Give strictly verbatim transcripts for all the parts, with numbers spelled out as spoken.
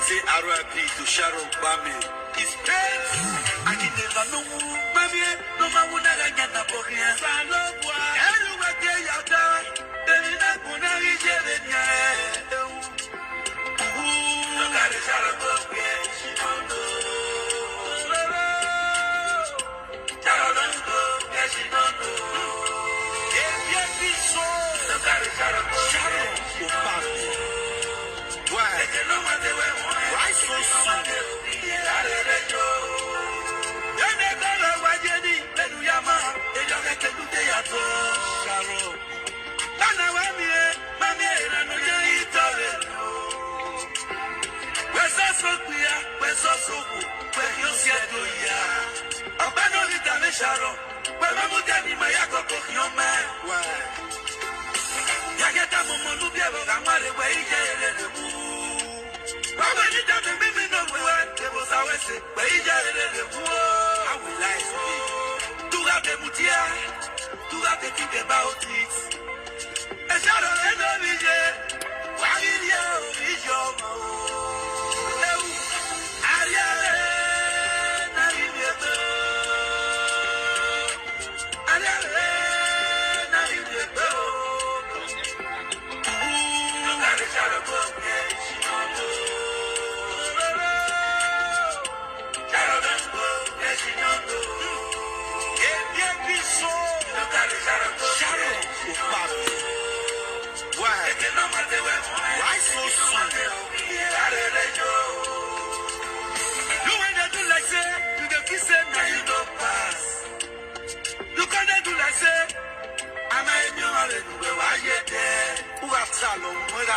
Say R I P to Sharon Bame. It's painful. I didn't know no woman, no man would not get up for here. Hello, boy. Hello, what they are done. Baby, not gonna reach it. Why? Why so soon? How will I speak? Do have the mutia, do have the think about it. Why? Why so soon? You when they do like say, you dey feel say na you don pass. You come dey do like say, am I a new one? Why you there? Who have Salom? What I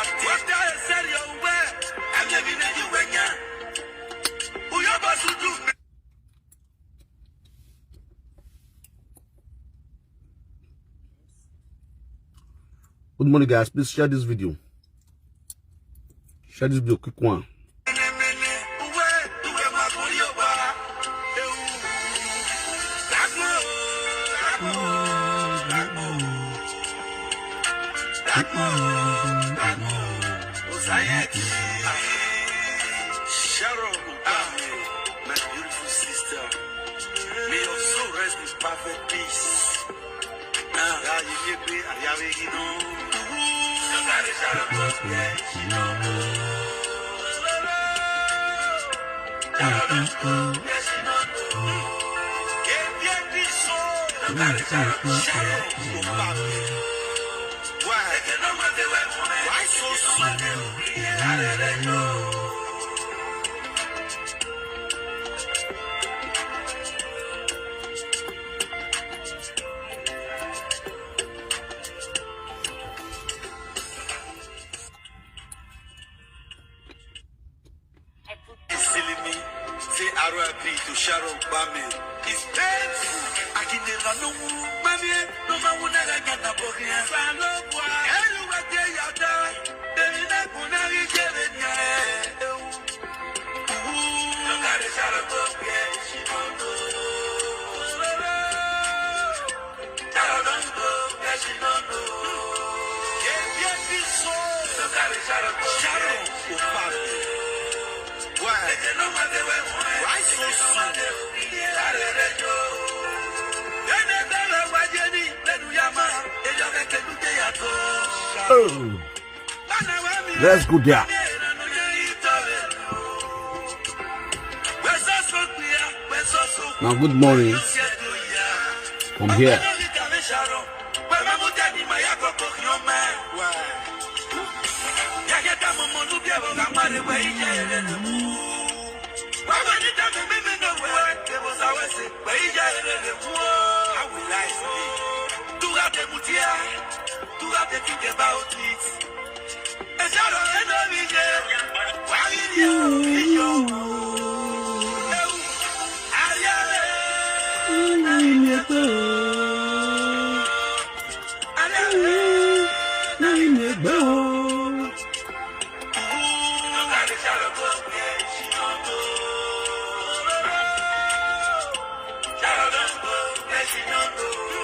tell you, where? I'm living in you when you. Who your boss who do? Good morning, guys. Please share this video. Share this video, quick one. Sharon Ubame, my beautiful sister. May your soul rest in perfect peace. Why? Why so soon? Silly me, say R I P to Sharon Bame. It's painful. I can never know. Mami, no man would never get a book here. Hello, what they are done. Baby, not gonna reach it. Why? Why so soon? Oh. Let's go there. Now, good morning from here. How will I speak? Do have the mutia, do have the think about it.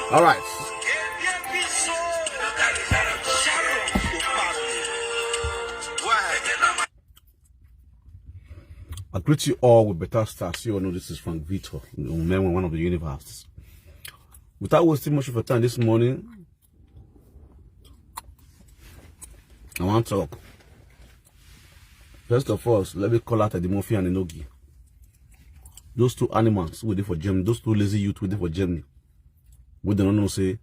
All right. I greet you all with better stars. You all know this is Frank Vitor, the man, one of the universe. Without wasting much of your time this morning, I want to talk. First of all, let me call out Eddie Murphy and Enogi. Those two animals who were there for Germany, those two lazy youth who were there for Germany, we don't know say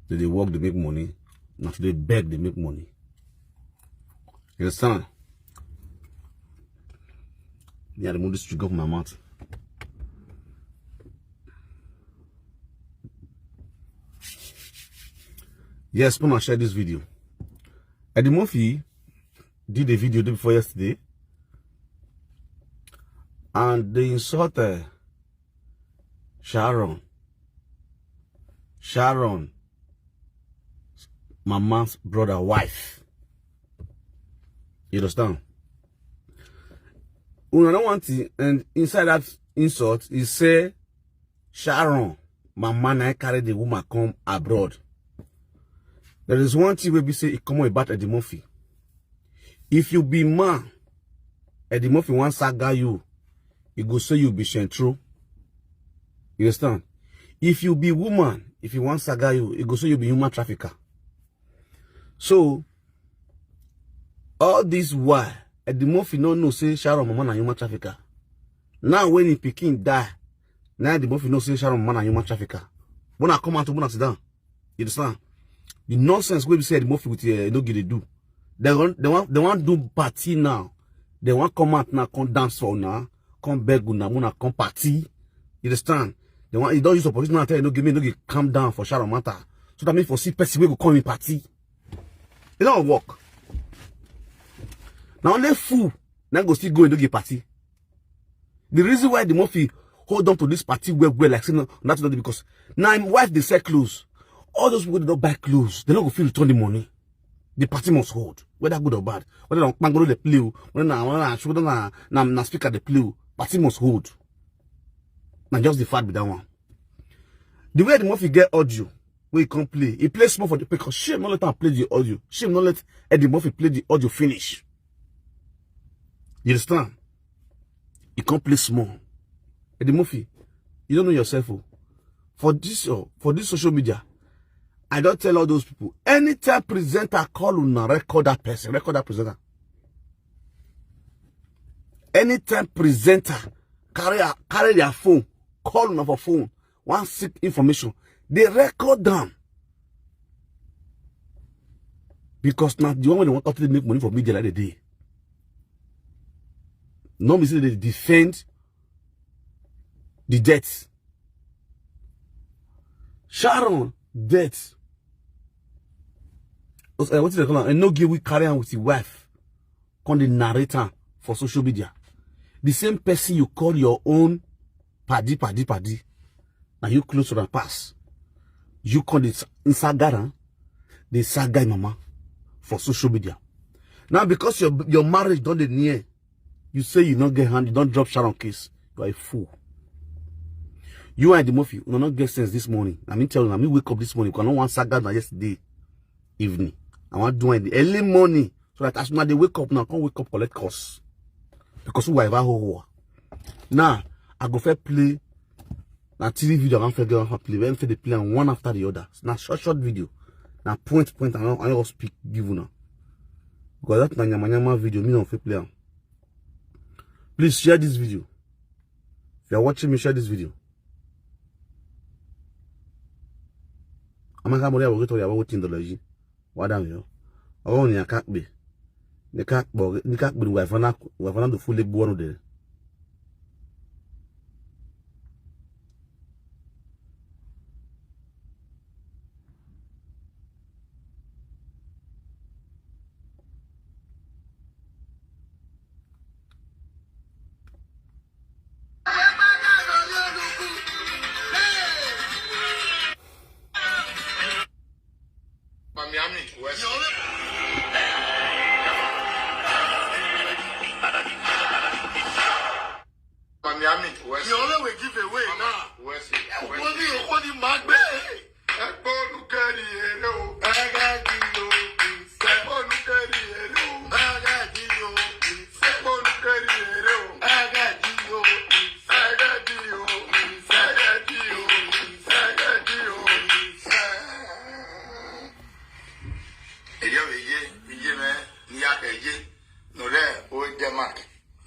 that they work, they make money, not they beg, they make money. You understand? Yeah, the mood is to go my mouth. Yes, come and share this video. Eddie Murphy did a video day before yesterday, and they insult uh, Sharon. Sharon, my man's brother wife. You understand? Una don't want it, and inside that insult, he say Sharon, my man, I carry the woman come abroad. There is one thing we be say it come about Eddie Murphy. If you be man, Eddie Murphy one saga you, he go say you be Shentro. You understand? If you be woman, if you one saga you, he go say you be human trafficker. So all this while, Eddie Murphy no know say Sharon mama na human trafficker. Now when he pikin die, now Eddie Murphy know say Sharon mama na human trafficker. When I come out, when I sit down, you understand? The nonsense wey be say Eddie Murphy with uh, no get dey do. They want, they want, they want do party now. They want come out now, come dance for now, come beg una, una come party. You understand? They want, you don't use opportunity now, tell you no give me, no give calm down for Sharon matter. So that means for see person wey go come in party. It don't work. Now only fool now go still go and do get party. The reason why the Murphy hold on to this party well well like say no, nothing not because now him wife dey sell clothes. All those people dey don buy clothes, they no go fit return the money. The party must hold, whether good or bad, whether na kpangolo dey play o, whether na whether na whether na na na speaker dey play o, party must hold. Na just the fact be that one. The way the Murphy get audio, wey he come play, he play small for the because shame no let am play the audio. Shame no let Eddie Murphy play the audio finish. You understand? He come play small. Eddie Murphy, you don't know yourself. Oh. For this uh, for this social media, I don't tell all those people. Anytime presenter call una, record that person, record that presenter. Anytime presenter carry a, carry their phone, call una for phone, one seek information, they record them. Because now the one wey they want to make money for media like they dey. No be say they defend the death. Sharon death. Uh, what is it called? And no give we carry on with his wife. Come the narrator for social media. The same person you call your own paddy, paddy, paddy. Now you close to the pass. You come the inside garden, the inside guy mama for social media. Now because your your marriage don't dey near, you say you not get hand, you don't drop Sharon case. You are a fool. You and the Murphy, you not get sense this morning. I mean tell you, I mean wake up this morning. You cannot one saga na yesterday evening. I want do it in the early morning so that as soon as they wake up now, come wake up collect course. Because who ever who now I go fair play na T V video I wan fair get one play when fair dey play am one after the other. Na short short video, na point point I wan I wan speak give una because that na nyama nyama video me no fit play am. Please share this video. If you are watching me, share this video. Amaka Mori, I will get to you about wetin the logy. What am you? Oh, ni akakbe. Ni kakbo, ni kakbe wa fana wa fana do full egbu onu de. Miami West. Miami, West. The only way give away now. West. West. Only, only Magbe. Ẹgbẹ́ olùkẹ́rì èrè o. Ẹgbẹ́ di o. Ẹgbẹ́ olùkẹ́rì èrè o. Ẹgbẹ́ di o. Ẹgbẹ́ olùkẹ́rì èrè o. Ẹgbẹ́ di o. Ẹgbẹ́ di o. Ẹgbẹ́ di o. Ẹgbẹ́ di o. Èyí ò yé, iye mẹ́, ní yàtọ̀ iye. Nù rẹ̀, ó Denmark.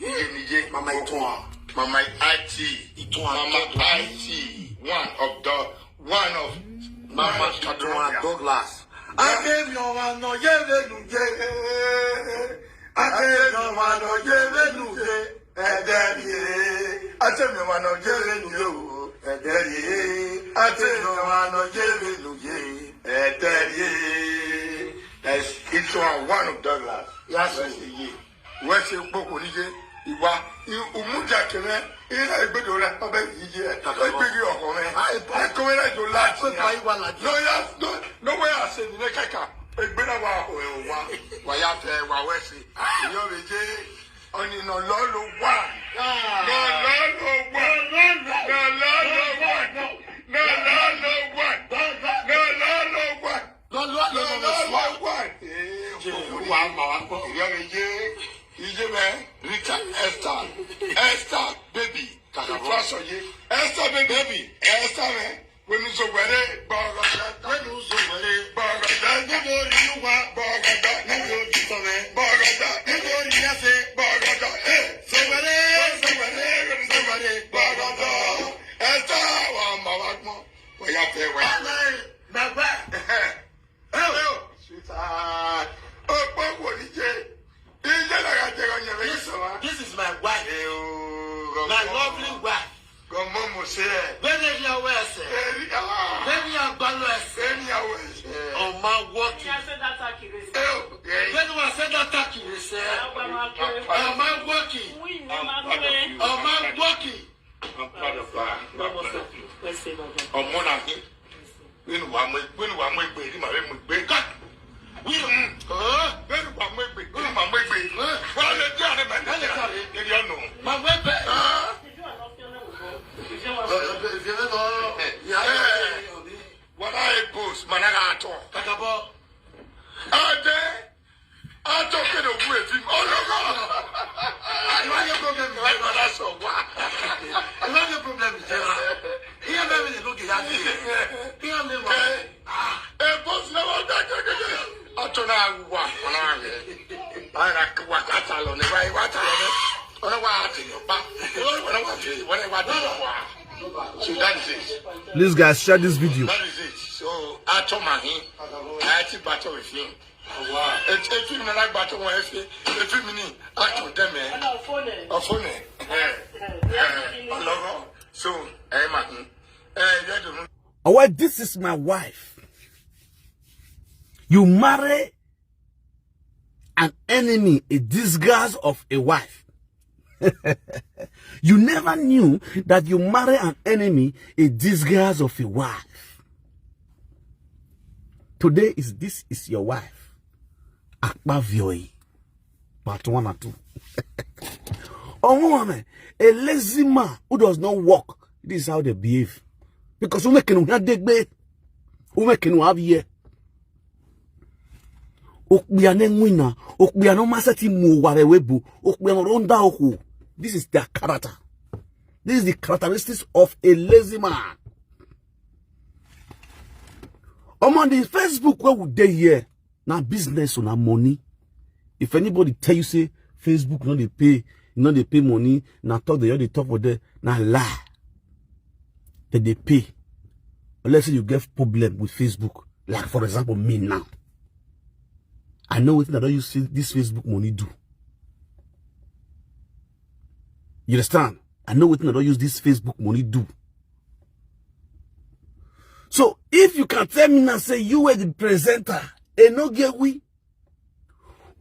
Iye mi ye. Mama Itua. Mama I T. Itua Mama Douglas. I T. One of the, one of Mama Itua Douglas. Akemi ọwa nọ ye venu ye. Akemi ọwa nọ ye venu ye. Ẹ̀dẹ̀ ye. Akemi ọwa nọ ye venu ye o. Ẹ̀dẹ̀ ye. Akemi ọwa nọ ye venu ye. Ẹ̀dẹ̀ ye. Yes, Itua one of Douglas. Yes, sir. Wẹ́sẹ̀ gbogbo níye ìwà umudia kẹrẹ ìrìnà ìgbèdò rẹ ọbẹ̀ yìí yẹ ẹgbẹ̀rì ọkọ rẹ ẹkọwé rẹ jọ láti. Pépà yìí wà láti. No, yes, no, no way I say ní kàkà ẹgbẹ́ náà wà ọ̀hún ẹ̀ wá wà yà fẹ́ wà wẹ́sẹ̀ ìyọ́ rẹ̀ jẹ́ ọ̀nì nà lọ́ ló wà. Nà lọ́ ló wà. Nà lọ́ ló wà. Nà lọ́ ló wà. Nà lọ́ ló wà. Lọ́lọ́ ló wà. Lọ́lọ́ ló wà. Ee, Jẹ́ òkú ni wà á mà wá gbọ́. Ìyá mi yé. Iye mẹ́, Rita Esther, Esther baby, kàkà bọ́. Ìfúrásọ yé, Esther baby, baby, Esther mẹ́, wẹ́nu sọ wẹ́rẹ́, gbọ́rọ̀ dá. Wẹ́nu sọ wẹ́rẹ́, gbọ́rọ̀ dá. Níbo ni yóò wá? Gbọ́rọ̀ dá. Níbo ni sọ mẹ́? Gbọ́rọ̀ dá. Níbo ni yá fẹ́? Gbọ́rọ̀ dá. Ee, sọ wẹ́rẹ́, sọ wẹ́rẹ́, wẹ́nu sọ wẹ́rẹ́, gbọ́rọ̀ dá. Esther wà á mà wá gbọ́. Wọ́n yà fẹ́ wá. Bàbá, bàbá. Hello, sweetheart. Ọ̀pọ̀ wò ní jẹ́. Iye lára jẹ́ ọ̀yẹ́ rẹ̀ This, sọ̀rọ̀. This is my wife, Ẹ o, my gọmọ. Lovely wife. Gọmọ mo ṣe ẹ. Bẹ́ẹ̀ni ẹ̀rí ọwọ́ ẹsẹ̀. Ẹ̀rí ah. Bẹ́ẹ̀ni àgbálù ẹsẹ̀. Ẹ̀rí ọwọ́ ẹsẹ̀. Ọmọ wọ́ọ̀kì. Ẹ o, ẹ̀rí. Bẹ́ẹ̀ni wọ́n ṣe dátà kiri sẹ́. Ọmọ wọ́ọ̀kì. Ọmọ wọ́ọ̀kì. I'm proud of her. I'm proud of you. Ọmọ náà kí. Wíìnì wà mọ wíìnì wà mọ egbe ní màá mọ egbe. Wíìnì wà mọ egbe ní màá mọ egbe. Wọ́n lè jẹ́ àrẹ màá lè jẹ́ àrẹ. Èdè ọ̀nà. Màá wẹ́ bẹ́ẹ̀. Wọ́n á yẹ bọ́s màá náà tọ̀. Kàkàbọ̀. Adé. Atọ kede owu efi m. Ọlọgọ. Ìwádìí problem yìí. Ẹ padà sọ wá. Ìwádìí problem yìí jẹ́ wa. Ìyá bẹ́ẹ̀ mi lè lókè yá sí. Ìyá mi wà. Ebo sinna wa gbẹgbẹgbẹ. Atọ náà wà. Ọ̀nà àgbẹ̀. Báyìí wà kàtà lọ ní báyìí wà tà lọ ní. Ọ̀nà wà á ti yọ pa. Ọ̀nà wà á ti wọ́n wà á ti yọ pa. So that is it. Please, guys, share this video. That is it. So atọ màá hin. Àyà ti bàtọ̀ ìfihàn. Efi mi nana gba to wọn efi efi mi ni ato dẹmẹ ọfọnẹ ọlọrọ so ẹ ma hun ẹ yẹ dunu. Oh, well, this is my wife. You marry an enemy, a disgrace of a wife. You never knew that you marry an enemy, a disgrace of a wife. Today is this is your wife. Akpavioi. Part one and two. Oh, woman, a lazy man who does not work. This is how they behave. Because women can have they be. Women can have here. Okpia ne nwina, okpia no masa ti mu ware webu, okpia no ronda oku. This is their character. This is the characteristics of a lazy man. I'm on the Facebook where would they here? Now business on our money. If anybody tell you say Facebook no dey pay, no dey pay money, na talk dey dey talk for there, na lie. That they pay. Unless you get problem with Facebook. Like for example, me now. I know what I don't use this Facebook money do. You understand? I know what I don't use this Facebook money do. So if you can tell me now, say you were the presenter, and no get we,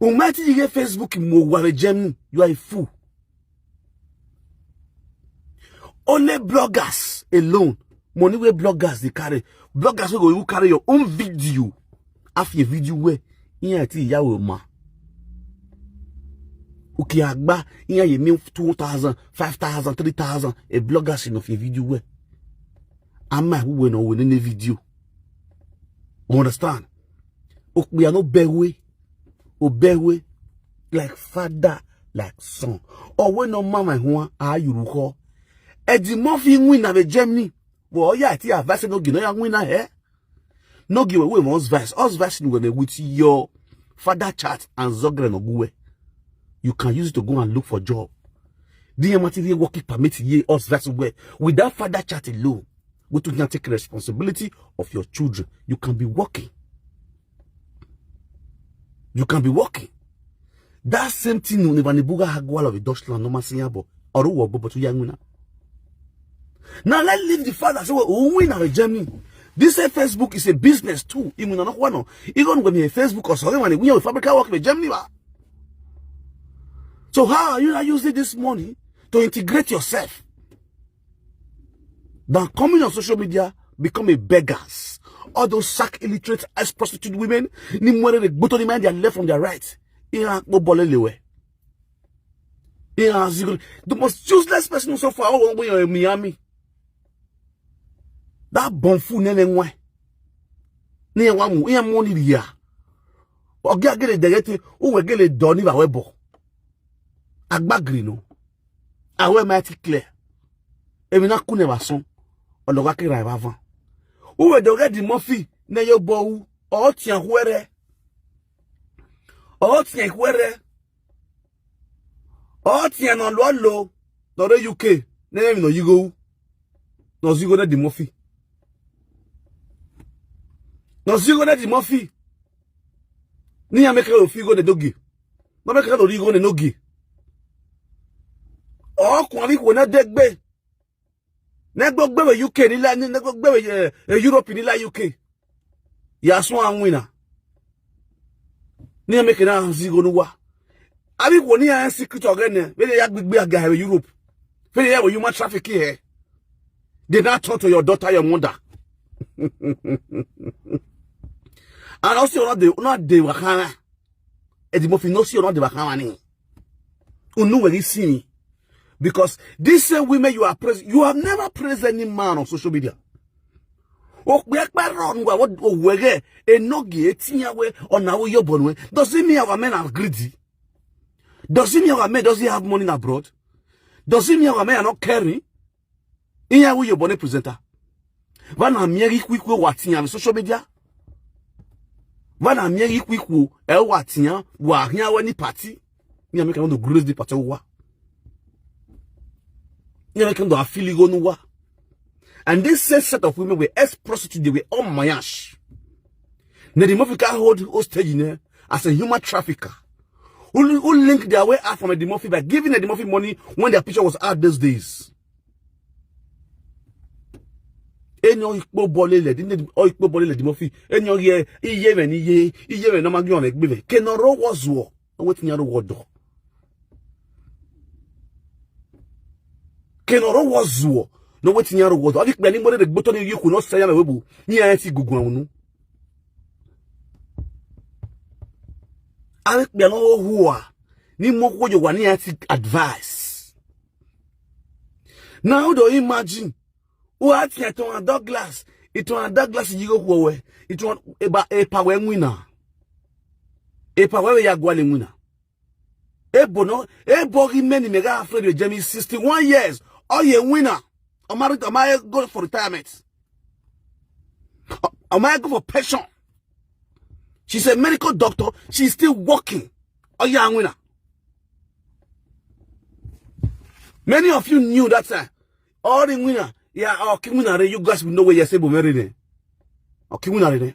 Umati you get Facebook mo ware Germany, you are a fool. Only bloggers alone. Money where bloggers they carry. Bloggers will go you carry your own video. After your video where in a ti yawo ma. Uki agba, iya ye mi two thousand, five thousand, three thousand, a blogger sin of a video we. Ama who we no we ne video. You understand? Ukbi ano bewe, o bewe, like father, like son. Or we no mama huwa, a yuruko. Eddie Murphy win na be Germany. Well, yeah, I think I've said no, you know, I win na here. No give away one's vice. Us vice no go with your father chat and zogre no go. You can use it to go and look for job. The material working permit ye us vice way. With that father chat alone, we too can take responsibility of your children. You can be working. You can be working. That same thing you never nebuga hagwal of Deutschland no masinya bo. Or what but you young. Now let's leave the fact that so we win our Germany. This same Facebook is a business too. Even not one. Even when you Facebook or something, when you fabricate work with Germany, ba. So how are you not using this money to integrate yourself than coming on social media, become a beggars? All those sack illiterate as prostitute women, ni mwere the bottom of the mind they are left from their right. Ina akpo bolelewe. Ina zigo. The most useless person so far, oh, we are in Miami. That bonfu nene nwa. Ni wa mu, iya money ya. Ogi agele degete, uwe gele do ni ba webo. Agbagri no. Awe mighty clear. Emi na kune ba son. Ologa ke ra ba van. Uwe doge Eddie Murphy, ne yo bo u. O tian huere. O tian huere. O tian no lo lo. No re U K. Ne mi no yigo. No zigo na Eddie Murphy. No zigo na Eddie Murphy. Ni ya make o figo ne dogi. No make o rigo ne nogi. O kun abi ko na degbe. Ne gbogbo we U K ni la, ne gbogbo we, eh, eh, Europe ni la U K. Ya sun anwina. Ni ya make na zigo no wa. Abi ko ni ya secret again. Be ya gbigbe aga he Europe. Be ya we human traffic here. They now turn to your daughter, your mother. And also, not the, not the wakana. Eddie Murphy, no see, not the wakana ni. Unu were see me. Because these same women you are praising, you have never praised any man on social media. O pe pe ro ngwa wo wege enogi etinya we ona wo yo bonwe. Does it mean our men are greedy? Does it mean our men doesn't have money in abroad? Does it mean our men are not caring? Iya wo yo bone presenter. Vana mieri kwikwo watinya on social media. Vana mieri kwikwo e watinya wa hia we ni party. Ni ameka no grace the party wa. Ni ameka no afili go no wa. And this same set of women were ex prostitute, they were all mayash. Now the mafia hold hostage in there as a human trafficker. Who, who linked their way out from Eddie Murphy by giving Eddie Murphy money when their picture was out those days. Enyo ikpo bolele, dine o ikpo bolele Eddie Murphy. Enyo ye, iye ve ni ye, iye ve na magi on egbe ve. Kenoro was wo. No wetin yaro wodo. Kenoro was wo. No wetin yaro wodo. Abi pe ni mo de gboto ni yiku no se ya me webu. Ni ya ti gugun unu. Abi pe no hua. Ni mo ko yo wa ni ya ti advice. Now do imagine. What it on Douglas? It on Douglas you go we. It on eba epa we wina. Epa we ya gwale wina. Ebo no, ebo he many mega afraid with Jamie sixty-one years. Oh, you winner. Am I, am I go for retirement? Am I go for pension? She's a medical doctor. She's still working. Oh, yeah, winner. Many of you knew that time. All the winner. Yeah, oh, king winner. You guys will know where you say, Bumerine. Oh, king winner.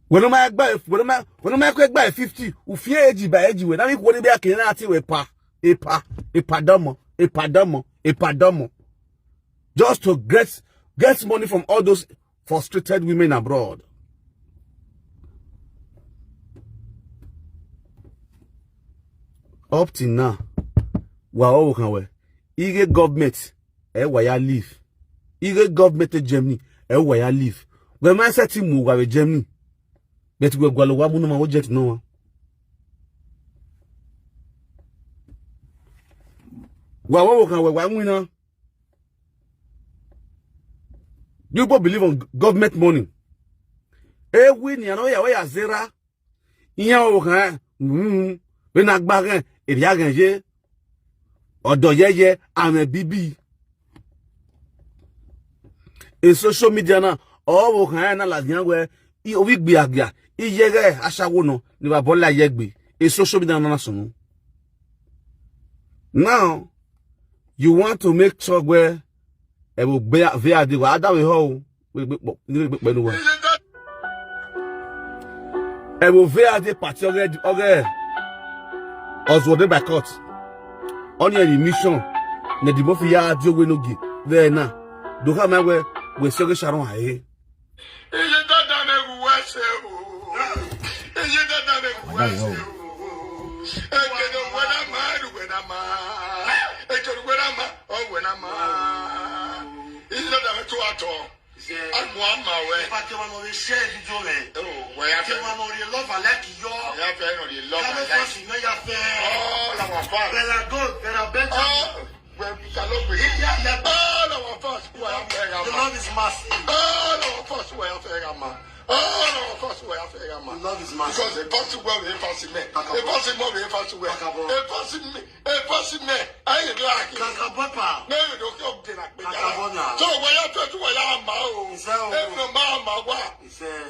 When am I buy, when am I, when am I quick buy fifty? Ufie age by age. When I make one be a king, I say, we pa, a pa, a pa damo, a pa damo, a pa damo. Just to get, get money from all those frustrated women abroad. Up till now, we are all working well. Ige government, eh, why I leave? Ige government in Germany, eh, why I leave? When my set him move away Germany, but we go wa munu ma jet no. Wa wa wo kan wa wa win na. You go believe on government money. E wi ni ano ya wa ya zera. Iya wo kan. Mm. We na gba kan. E ya kan je. Odo ye ye ame bibi. E social media na o wo kan na la dian we. I owi gbe agia. I ye ge asawo no ni ba bola ye gbe. E social media na na sunu. Now, you want to make sure where e wo be ve ade wa da we ho. We be po ni we be pelu wa. E wo ve ade party oge oge. Oswald by court. Oni e mission. Ne di mo fi ya di owe no gi. There na. Do ka ma we we se oge sharon aye. Iye dada na ewu wa se o. Iye dada na ewu wa se o. Ekene wena ma, ru wena ma. Ekene wena ma, o wena ma. Iye dada na tu ato. Agbo ama we. Pati wa no le share video le. Oh, we ya fe. Wa no le love like yo. Ya fe no le love like. Kama fasi no ya fe. Oh, la wa fa. Bella gold, bella bench. Oh. Well, we shall not be. All our fans who are here, the love is massive. All our fans who are here, man. All our fans who are here, man. The love is massive. Because a person well, a person man. A person more, a person well. A person me, a person man. I ain't like it. Kakabapa. No, you don't come to that. Kakabona. So, why you talk to why I'm out? If no mama, what?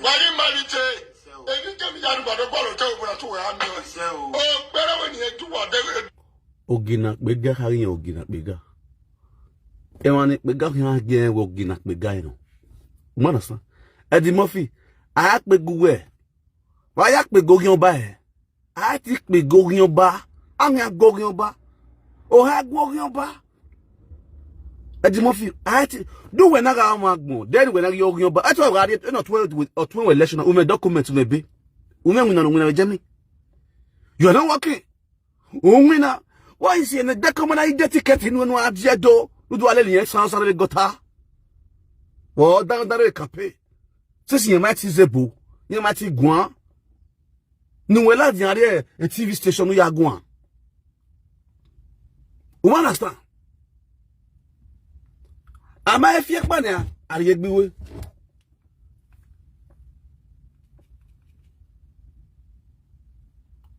Why you married? If you tell me that, what the bottle tell me that where I'm going. Oh, better when you do what they will. Ogina kpega ha yin ogina kpega. E wa ni kpega ha ge we ogina kpega ino. Mo understand? Eddie Murphy, a pe guwe. Wa ya pe gogion ba e. A ti pe gogion ba. A mi a gogion ba. O ha gogion ba. Eddie Murphy, a ti do we na ga ma gbon. Then we na gogion ba. A ti wa ga de no twe o twe election. U me document u me be. U me win na u me na jemi. You are not working. Unwina. Why is he in the common I get ticket in when I do? Udu aleli yen san sare gota. Wo dan dare kape. Se si yen ma ti zebu. Yen ma ti gwan. Nu we la di are e T V station ya gwan. U understand? Ama e fi e pa ni a, ari e gbiwe.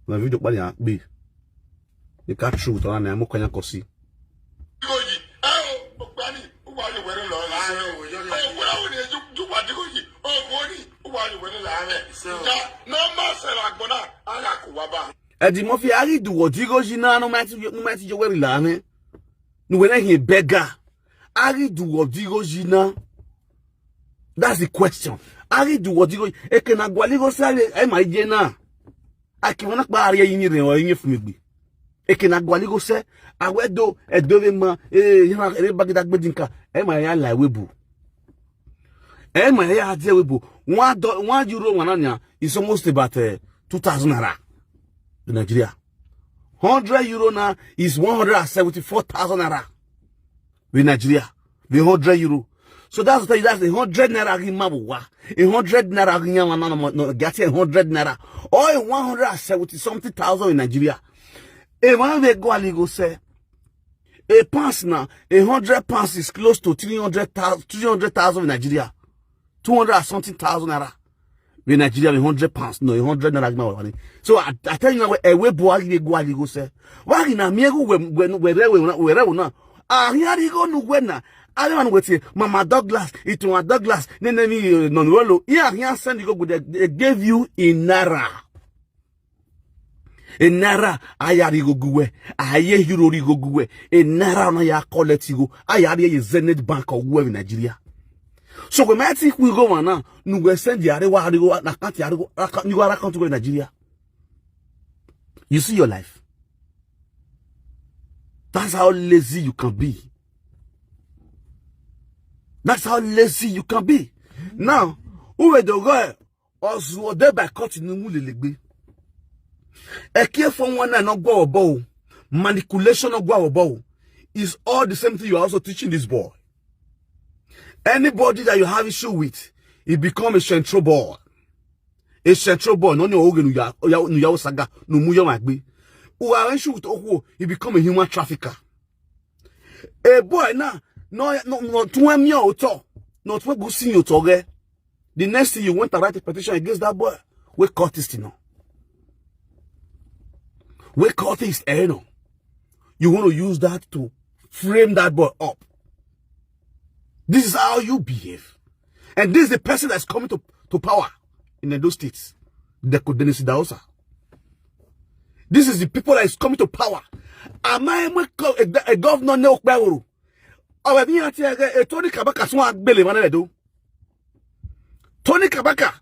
Na video pa ni a gbe. Ni ka true to na mo kan ya ko si. Eddie Murphy, ari du wo digo ji na no ma ti no ma ti jo weri la ne. Nu we na hin beggar. Ari du wo digo ji na. That's the question. Ari du wo digo e ke na gwaligo sare e ma je na. Aki wona pa ari yin re o yin fun mi gbe. E ke na gwaligo se. Awe do e do re ma e yin re bagida gbedinka. E ma ya la we bu. E ma ya je we bu. One do, one euro one na is almost about uh, two thousand naira in Nigeria. Hundred euro now is one hundred and seventy-four thousand naira with Nigeria. The hundred euro. So that's the that's the hundred naira in Mabuwa. A hundred naira in Yamana no get a hundred naira. Or a one hundred and seventy something thousand in Nigeria. A man they go and go say a pounds now, a hundred pounds is close to three hundred thousand, three hundred thousand in Nigeria. Two hundred and something thousand naira. We Nigeria, a hundred pounds, no, a hundred naira. So I, I tell you now, a way boy, they go and go say, why in a mere where where where where where now? Ah, here you go, no, when now? I don't want to wait. Mama Douglas, it was Douglas, then me, no, no, no. Yeah, here send you go, they gave you in naira. A naira, I are you go, where? I hear you, you go, where? A naira, na ya collect you. I are you, Zenith Bank or where in Nigeria? So we might think we go on now. No, we send the Arewa, Arewa, na can't Arewa, you are account to Nigeria. You see your life. That's how lazy you can be. That's how lazy you can be. Now, who were the girl? Ozu ode by court ni mu lelegbe. Eke for one na no go obo. Manipulation no go obo. Is all the same thing you are also teaching this boy. Anybody that you have issue with, he become a central boy. A central boy, no no oge nu ya nu ya saga nu mu yo magbe. U are issue with Okwo, he become a human trafficker. A boy now, no, no, no, to him, you talk, not what good thing you talk. Eh? The next thing you went to write a petition against that boy. We caught this thing now. We caught this, eh, no. You want to use that to frame that boy up. This is how you behave. And this is the person that's coming to, to power in those states. They could Dennis Dausa. This is the people that is coming to power. Am I a, a governor? No, Okpewuru. Our Tony Kabaka, so I believe, man, I do. Tony Kabaka,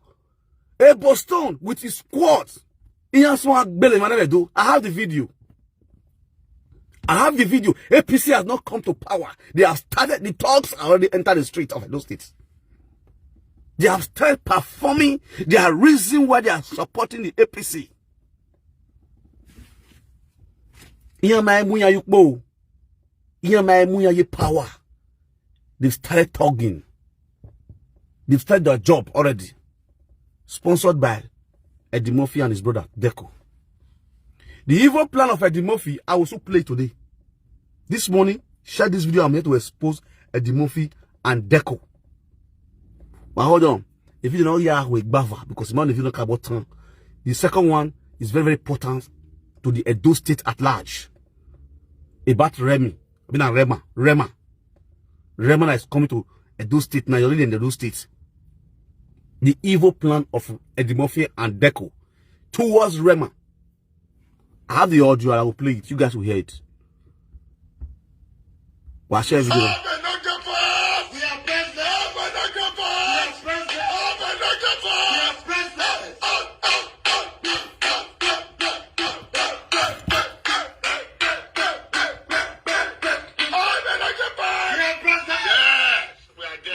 a Boston with his squad. He has one belly, man, I do. I have the video. I have the video. A P C has not come to power. They have started, the talks already entered the streets of those states. They have started performing their reason why they are supporting the A P C. Here my muya yukbo. Here my muya ye power. They've started talking. They've started their job already. Sponsored by Eddie Murphy and his brother, Deco. The evil plan of Eddie Murphy, I will soon play today. This morning, share this video. I'm here to expose Eddie Murphy and Deco. But hold on. If you know, yeah, we bava because man, if you don't about time. The second one is very, very important to the Edo State at large. About Remy. I mean, Rema. Rema. Rema is coming to Edo State now. You're really in Edo State. The evil plan of Eddie Murphy and Deco towards Rema. I have the audio. I will play it. You guys will hear it. We'll share video.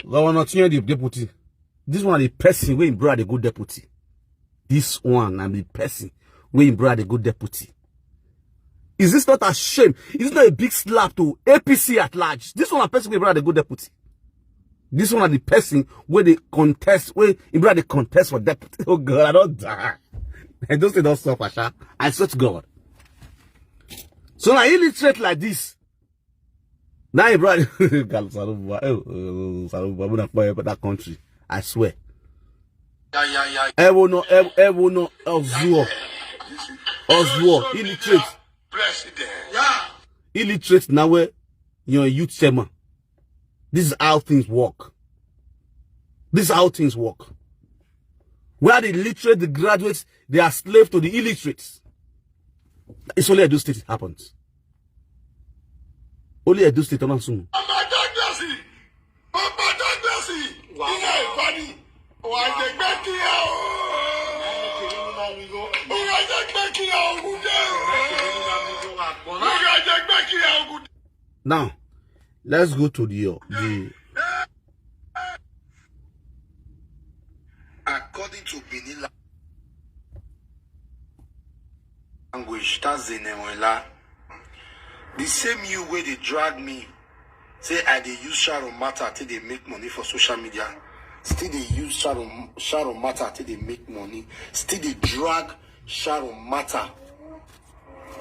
Governor Tinubu, deputy. This one, the person where him brother dey go deputy. This one, I'm the person where him brother dey go deputy. Is this not a shame? Is this not a big slap to A P C at large? This one, a person where him brother dey go deputy. This one, the person where they contest, where him brother dey contest for deputy. Oh God, I don't die. I don't say don't suffer, sha. I swear to God. So now illiterate like this. Now him brother, God, Saruba, eh, eh, Saruba, we not for that country. I swear. Ewo no, ewo no, Ozuo. Ozuo, illiterate. Illiterate now where you're a youth chairman. This is how things work. This is how things work. Where the literate, the graduates, they are slave to the illiterates. It's only Edo State it happens. Only Edo State, I'm assuming. Now, let's go to the, uh, the According to Benin language, that's the name. The same you where they drag me, say I dey use Sharon matter till they make money for social media. Still they use Sharon, Sharon matter till they make money. Still they drag Sharon matter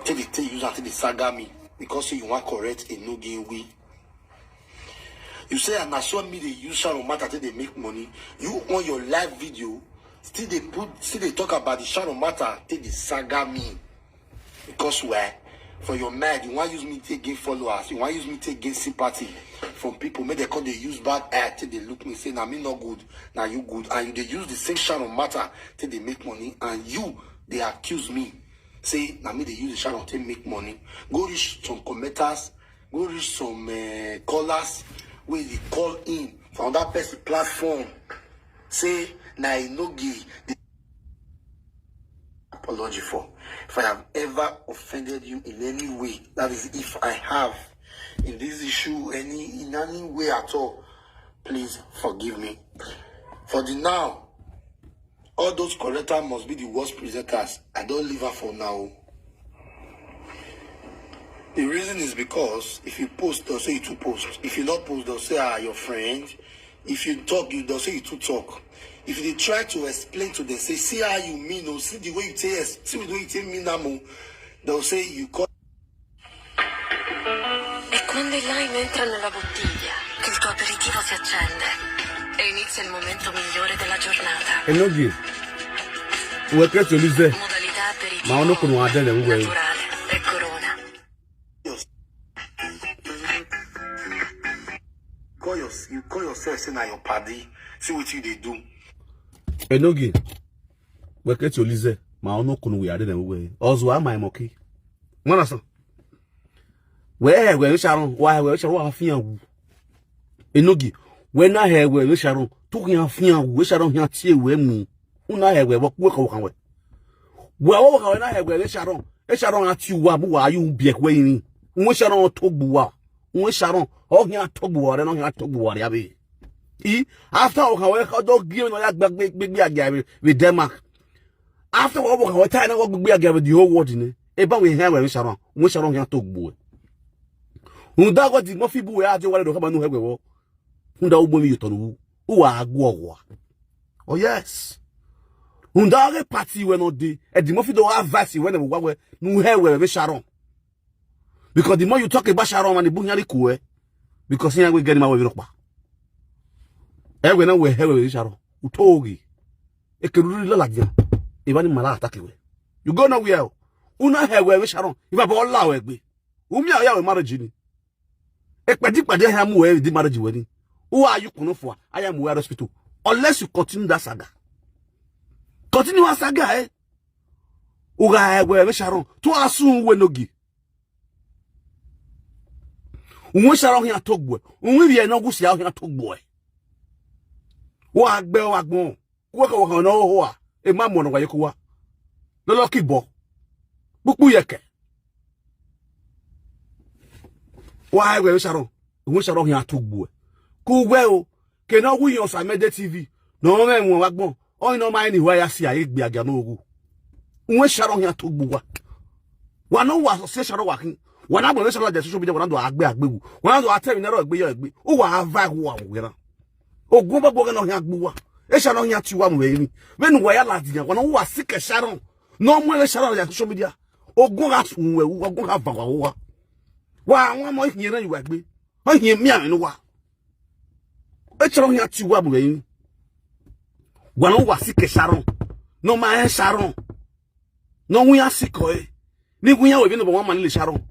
till they take use until they saga me because say you want correct a no gain we. You say and I saw me they use Sharon matter till they make money. You on your live video, still they put, still they talk about the Sharon matter till they saga me. Because where? For your mind, you want use me to gain followers, you want use me to gain sympathy from people. Make they call they use bad eye till they look me, say, "Now me not good, now you good." And you they use the same Sharon matter till they make money, and you they accuse me, say, "Now me they use the Sharon to make money." Go reach some commenters, go reach some uh, callers where they call in from that person platform. Say, "Now I no give." Apology for if I have ever offended you in any way. That is, if I have in this issue, any in any way at all, please forgive me. For the now, all those correctors must be the worst presenters. I don't leave her for now. The reason is because if you post, they'll say you too post. If you not post, they'll say, "Ah, your friend." If you talk, you they'll say you too talk. If they try to explain to them, say, "See how you mean, oh, see the way you take, see the way you take me now, oh," they'll say you call. Il lime entra nella bottiglia, che il tuo aperitivo si accende e inizia il momento migliore della giornata. Enogie, weketi Olize, Modalità aperitivo ma ono kunu adele uwe. Naturale e corona. Call, your, you call yourself say na your paddy. See what you dey do. Enogie, weketi Olize, ma ono kunu we adele uwe. Ozu ama emoki. Mwana san. We we Sharon, wa we Sharon wa fian wu. Enogie, we na he we Sharon, tu hian fian wu, Sharon hian tie we mu. Una he we wo ku ko kan we. We wo kan we na he we Sharon. E Sharon ati wa bu wa yu bi e we ni. Won Sharon to gbu wa. Won Sharon o hian to gbu wa re no hian to gbu wa re abi. I after o kan we ko do gi no ya gbe gbe gbe age we Denmark. After wo wo kan we tai na wo gbe age we the whole world ni. E ba we he we Sharon. Won Sharon hian to gbu we. Unda go di mo fi bu we ajo wale do kama nu hegwe wo. Unda ugbo mi yutonu wu. Uwa agwo wa. Oh yes. Unda ge party we no di. E di mo fi do advice we ne wa we nu hegwe we Sharon. Because the more you talk about Sharon and the bunyari kuwe. Because here we get him away ropa. Ewe na we hegwe we Sharon. Utogi. E ke ruri la la dia. E ba ni mala attack we. You go nowhere. Una hegwe we Sharon. Iba bo la we gbe. Umi aya we marriage ni. Ekpadi padi aya mu we di marriage we ni. Who are you kono for? I am we hospital. Unless you continue that saga. Continue that saga eh. Uga hegwe we Sharon. Tu asun we nogi. Unwe Sharon hian to gbu e. Unwe bi e no gu si a hian to gbu e. Wa gbe wa gbon. Wo ko wo ko no ho a. E ma mo no wa ye ko wa. Lo lo ki bo. Pupu ye ke. Wa hegwe we Sharon. Unwe Sharon hian to gbu e. Ku gbe o. Ke no gu yo sa mede T V. No me mo wa gbon. O no ma ni wa ya si a e gbe aga no gu. Unwe Sharon hian to gbu wa. Wa no wa so se Sharon wa kin. Wa na mo Sharon de social media wa na do agbe agbe wu. Wa na do atemi na ro gbe yo gbe. O wa ava wa wo na. Ogun ba gboga no hian gbu wa. E Sharon hian ti wa mo we ni. Ve nu wa ya la di wa no wa si ke Sharon. No mo le Sharon ya social media. Ogun ga su we wu, ogun ga va wa wa. Wa won mo yin ran wa gbe. O yin mi an wa. E Sharon hian ti wa mo we ni. Wa no wa si ke Sharon. No ma e Sharon. No wi ya si ko e. Ni wi ya we bi no bo wa man le Sharon.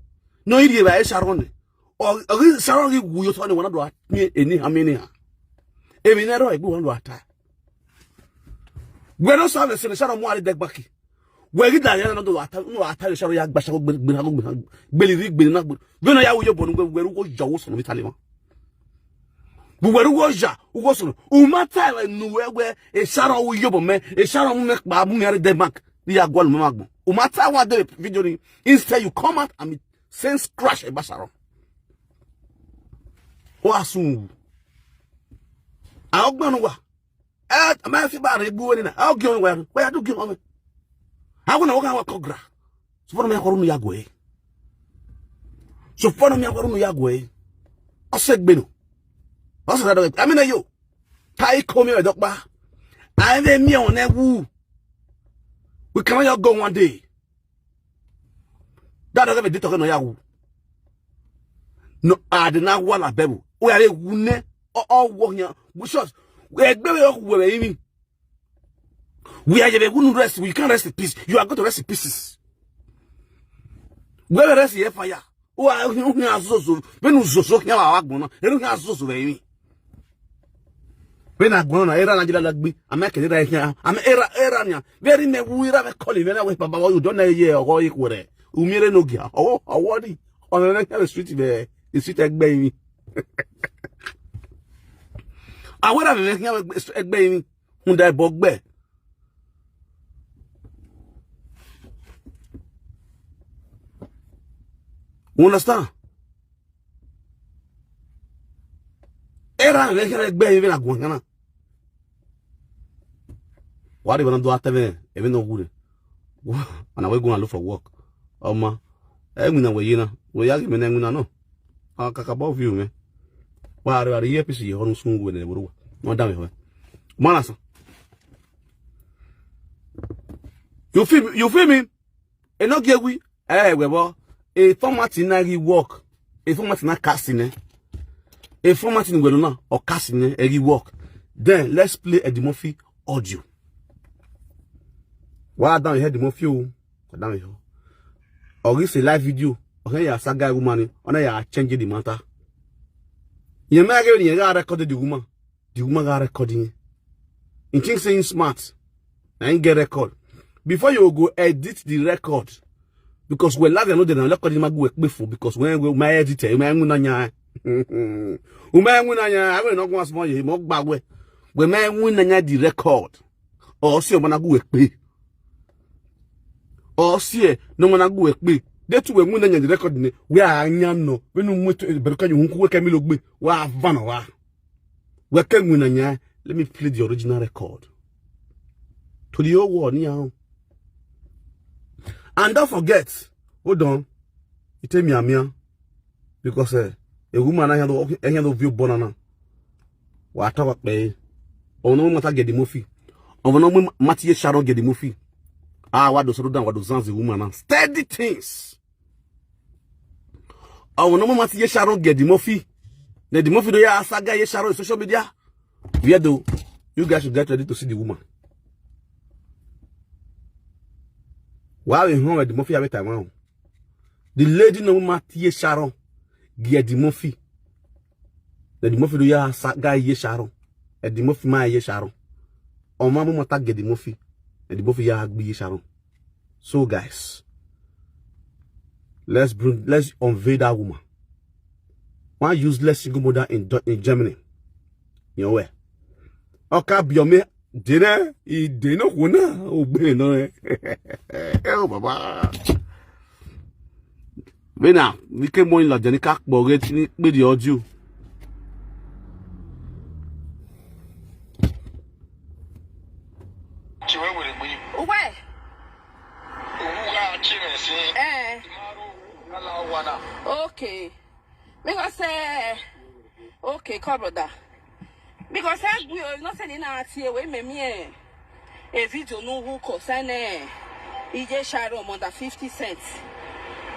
No iri e ba e Sharon ni. O o Sharon gi wu yo to ni wa na do a ni eni ha mi ni ha. E mi na ro e gbu wa na do ata. We no sa le se Sharon mo ari de gbaki. We gi da ya na do ata, no ata le Sharon ya gba Sharon gbe gbe na gbe. Gbe li ri gbe na gbe. We no ya wu yo bo nu gbe we ru wo yo wo so no mi tale mo. Bu we ru wo ja, wo so no. U ma ta we nu we we e Sharon wu yo bo me, e Sharon mu me pa bu me ari de bank. Ni ya gwa lu me ma gbon. U ma ta wa de video ni. Instead you come out and be saying scratch e ba Sharon. O asun. A ogba no wa. E ma fi ba re gbu ni na. A ogi on wa. Wa ya du gi on me. A wo na wo ga wa kogra. So fo no me akoru nu ya gwe. So fo no me akoru nu ya gwe. O se gbe no. O se da do. Ami na yo. Tai ko mi e dokpa. Ai ve mi on e wu. We cannot just go one day. That doesn't mean talking no ya wu. No, I did not want a bebo. We are a wune. O o wo yan. We shot. We gbe we o we we mi. We are a wunu rest. We can't rest in peace. You are going to rest in pieces. We will rest in fire. O a hu hu azozo. Be nu zozo kian wa wa gbon na. E nu kian azozo be mi. Be na gbon na era na jila lagbe. Ama ke era kian. Ama era era nya. Very me wu era me call me na we baba you don na ye o ko ikure. Umire no gia. O o wori. O me me kian street be. Street egbe mi. Awara me kian egbe mi. Hunda e bogbe. You understand? Era me kere gbe even agun kana. Wari bana do atebe even no gure. Ana we go and look for work. Oma. E ngina we yina. We ya me na ngina no. A kaka ba view me. Wari wari ye pisi ye honu sungu we ne buru. No da me we. Manasa. You feel you feel me? E no get we. Eh we bo. E format na gi work. A format na casting, eh? A format in Guerrero now, or casting, eh? Every work. Then let's play Eddie Murphy audio. Why down here, Eddie Murphy? Oh, down here. Or it's a live video. Okay, yeah, saga woman. Ona ya change the matter. You may get you record the woman. The woman got recording. In think saying smart. I ain't get record. Before you go edit the record, because we love you know the record in my go pay for, because when we my editor, my nanya. Uma nanya, I will not go as more you mok back we. We my nanya the record. Or see when I go pay. Or see no when I go pay. They two we nanya the record. We are nyam no. We no mu to be kan you hu we kemi logbe. Wa van wa. We can win anya. Let me play the original record to the whole world now. And don't forget, hold on, it take me a meal, because uh, a woman I handle, I handle view banana. What talk about? Oh no, mata get the movie. Oh no, mata ye Sharon get the movie. Ah, what do so down, what do zanzi woman now? Steady things. Oh no, mata ye Sharon get the movie. Then the movie do ya saga ye Sharon social media. Where do you guys should get ready to see the woman. Why we home at the movie every time? The lady no mata ye Sharon get the movie. Then the movie do ya saga ye Sharon. At the movie my ye Sharon. Oh my mata get the movie. And the movie ya be ye Sharon. So guys, let's bring, let's unveil that woman. One useless single mother in, in Germany. You know where? Oka biome dina i dina huna obeno. Eh, oh baba. Bena, we came morning la Janika Boget ni pé the audio. Uwe. Eh. Okay. Because eh, okay, come brother. Because I will not send in a tear with me. A video no who concern eh. Ije Sharon under fifty cents.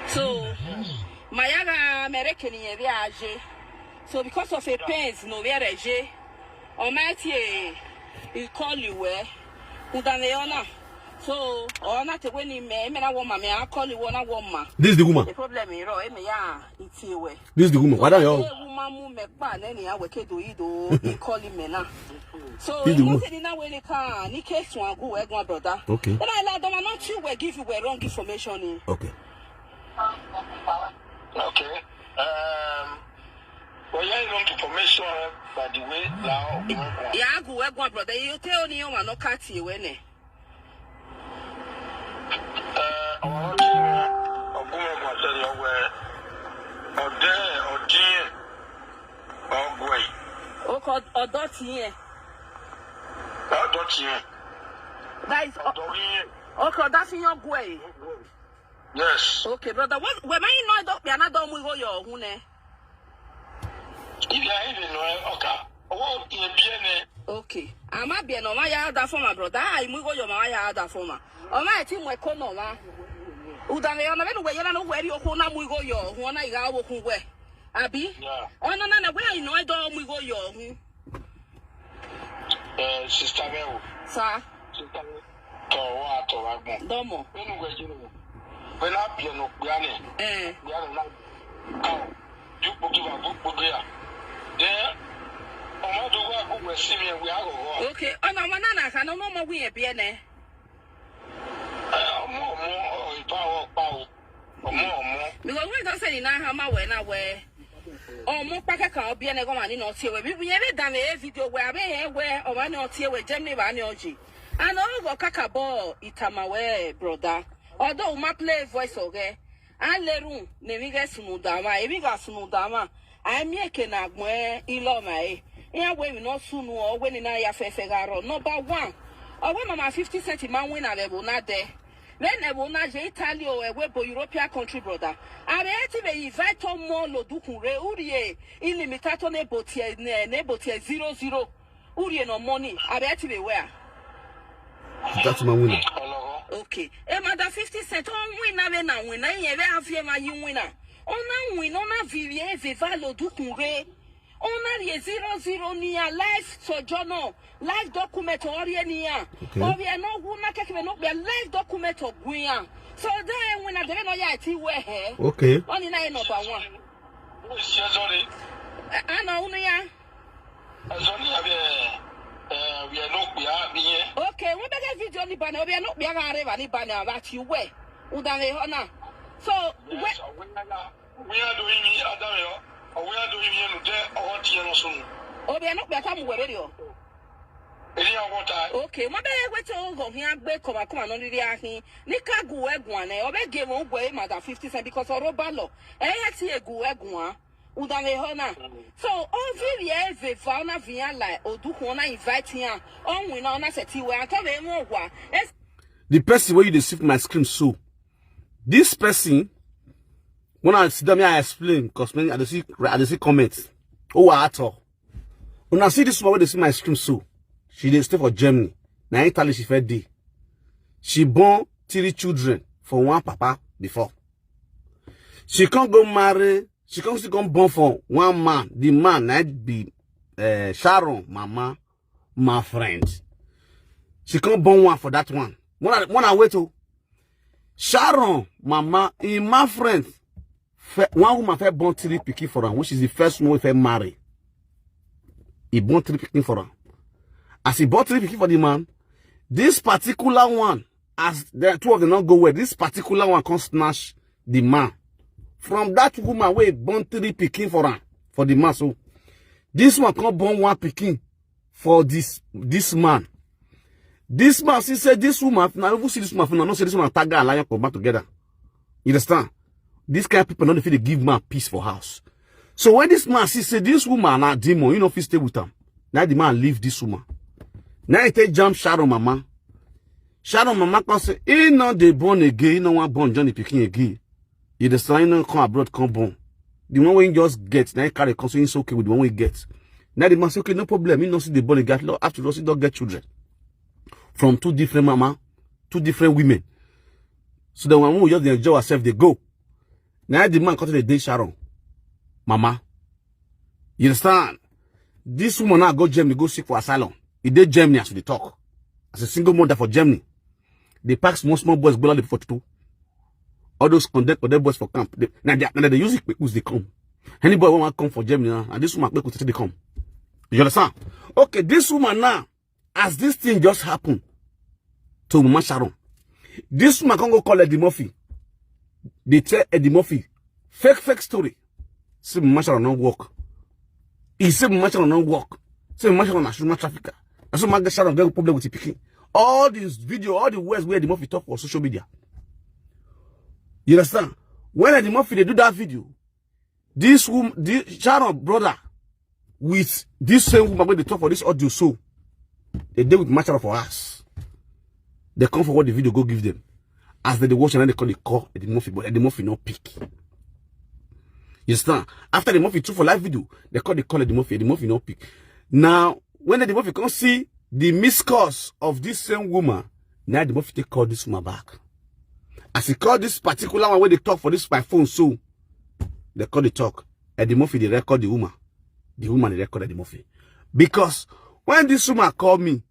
So my yaga American in a. So because of a pains no where je. Almighty, he call you where? Udane ona. So ona te when he me me na woman me I call you one woman. This is the woman. The problem is ro me ya iti we. This is the woman. Why don't you? Woman mu me pa ne ni awe ke do ido. He call him me na. So this is the woman. Ni na we ni ka ni case one go we go brother. Okay. Then I like don't not you we give you we wrong information. Okay. Okay. Um. Well, yeah, you know, information, by the way, now. Yeah, go where go brother. You tell me you are not cut you when. Eh, ọ̀rọ̀ tí ọ̀gbọ́n ẹ̀gbọ́n àtẹ̀lé ọgbẹ́ ọ̀dẹ́ ọ̀dín ọgbẹ́. Ó kọ ọ̀dọ́ tí yẹn. Ọ̀dọ́ tí yẹn. That is ọ̀dọ́ yẹn. Okay, ọ̀dọ́ fi yan gbọ́ ẹ̀. Yes. Okay, brother. What? Where may you know that we are not done with your hune? If you are even know, okay. What you be ne? Okay. I'm a be no my other former brother. I mu go your my other former. O my team we ko no ma. Uda me ona be no we yela no we ri o ko na mu go your hu na iga wo ku we. Abi? Yeah. Ona na na we I know I don't mu go your hu. Eh, sister me o. Sir. Sister me. Tɔ wa tɔ wa gbɔn. Dɔmɔ. Enu gbɛ dzi o. Bena biɛ no gbia ne. Eh. Gbia ne na. Awo. Ju kpoki ba bu kpoki ya. De. Ɔmɔ do wa gbogbo si mi wi agogo. Okay. Ona ma na na ka no mo mo wi e biɛ ne. Eh, ɔmɔ ɔmɔ ɔ ipa wɔ pa o. Ɔmɔ ɔmɔ. Because we don't say na ha ma we na we. Ɔmɔ pa ka ka obi ne go ma ni no tie we. Bi bi ye be da me video we abe he we o ma ni o tie we Germany ba ni oji. And o go kaka bo itama we brother. Although ma play voice oge. A lerun ne mi ge sunu da ma, e mi ga sunu da ma. A mi e ke na gbon e ilo ma e. Iya we mi no sunu o we ni na ya fe fe ga ro. Number one. O we mama fifty cent ma win na le bo na de. Then e bo na je Italy o e we bo European country brother. A be e ti be invite o mo lo dukun re uri e ilimitato ne bo tie ne ne bo tie zero zero. Uri e no money. A be e ti be where? That's my winner. Okay. E ma da fifty cent on win na be na win na ye be afie ma yi win na. Ona win, ona vivie veva lo dukun re. Ona ye zero zero ni ya life sojourner, life document ori ni ya. Okay. Obi e no gu na keke be no be life document ogun ya. So then when I don't know ya ti we he. Okay. Oni na e number one. Siezori. Ana unu ya. Ezori ya bie. Eh, we are not we are here. Okay, we beg video ni bana, obi e no be ga re ba ni bana ba ti we. Uda me ho na. So we We are doing me Adam yo. We are doing me no de o ti no sunu. Obi e no be ta mu we be o. Eri awon ta. Okay, mo bẹ̀rẹ̀ pé tí ó gàn kí á gbé kọ̀mọ̀kọ̀mọ̀ náà rírí ahin ní kágù ẹ̀gùn àná ẹ̀ ọbẹ̀ gé wọn gbọ́ ẹ̀ màdà fifty cent because ọ̀rọ̀ bá lọ ẹ̀ yẹ ti ègù ẹ̀gùn á udàmẹ̀ hàn náà. So ó fi rí ẹ̀ fẹ́ fa ọ̀nà fi hàn láì òdùkùn ọ̀nà invite hàn ọ̀hún iná ọ̀nà ṣẹ̀ tí wẹ̀ àtọ́bẹ̀ ẹ̀ wọ̀n wà. The person where you dey see my screen so, this person, when I sit down here, I explain because many I dey see I dey see comments. Oh, at all. When I see this one where they see my screen so, she dey stay for Germany. Now Italy she fed day. She born three children for one papa before. She can't go marry. She can't still come born for one man. The man na be uh, Sharon, mama, my friend. She can't born one for that one. When I when I wait to Sharon, mama, in my friend, fe- one woman fẹ́ born three pikin for her, which is the first one fẹ́ marry. He born three pikin for her. As he born three pikin for the man, this particular one, as the two of them not go well, this particular one can snatch the man from that woman where he born three pikin for her for the man. So this one can't born one pikin for this this man. This man, she said, this woman, now who see this woman, now no say this woman tag her lion come back together. You understand? This kind of people don't feel to give man peace for house. So when this man see say this woman na demon, you know, if he stay with him, now the man leave this woman. Now he take jump Sharon mama. Sharon mama come say, he no dey born again, he no wan born Johnny pikin again. He dey sign no come abroad, come born. The one wey he just get, now he carry come, so he's okay with the one wey he get. Now the man say, okay, no problem. He no see the born again. After all, he don't get children from two different mama, two different women. So the one who just dey enjoy herself, they go. Now the man come to the day Sharon, mama. You understand? This woman now go Germany, go seek for asylum. He dey Germany as we dey talk. As a single mother for Germany, they pack small small boys go like forty-two. All those condemn condemn boys for camp. They, now they, now they use it because they come. Anybody want to come for Germany now, and this woman make they come. You understand? Okay, this woman now, as this thing just happened to Mama Sharon, this woman can go call Eddie Murphy. They tell Eddie Murphy fake fake story. Say Mama Sharon no work. He say Mama Sharon no work. Say Mama Sharon na human trafficker. That's why Mama Sharon get problem with the pikin. All these video, all the words where Eddie Murphy talk for social media. You understand? When Eddie Murphy they do that video, this woman, this Sharon brother with this same woman when they talk for this audio so, they dey with Mama Sharon for us. They come for what the video go give them. As they dey watch and they call the call Eddie Murphy, but Eddie Murphy no pick. You understand? After the Murphy two for live video, they call the call Eddie Murphy, Eddie Murphy no pick. Now, when Eddie Murphy come see the missed calls of this same woman, now Eddie Murphy take call this woman back. As he call this particular one where they talk for this my phone, so they call the talk. Eddie Murphy they record the woman. The woman they record Eddie Murphy. Because when this woman call me,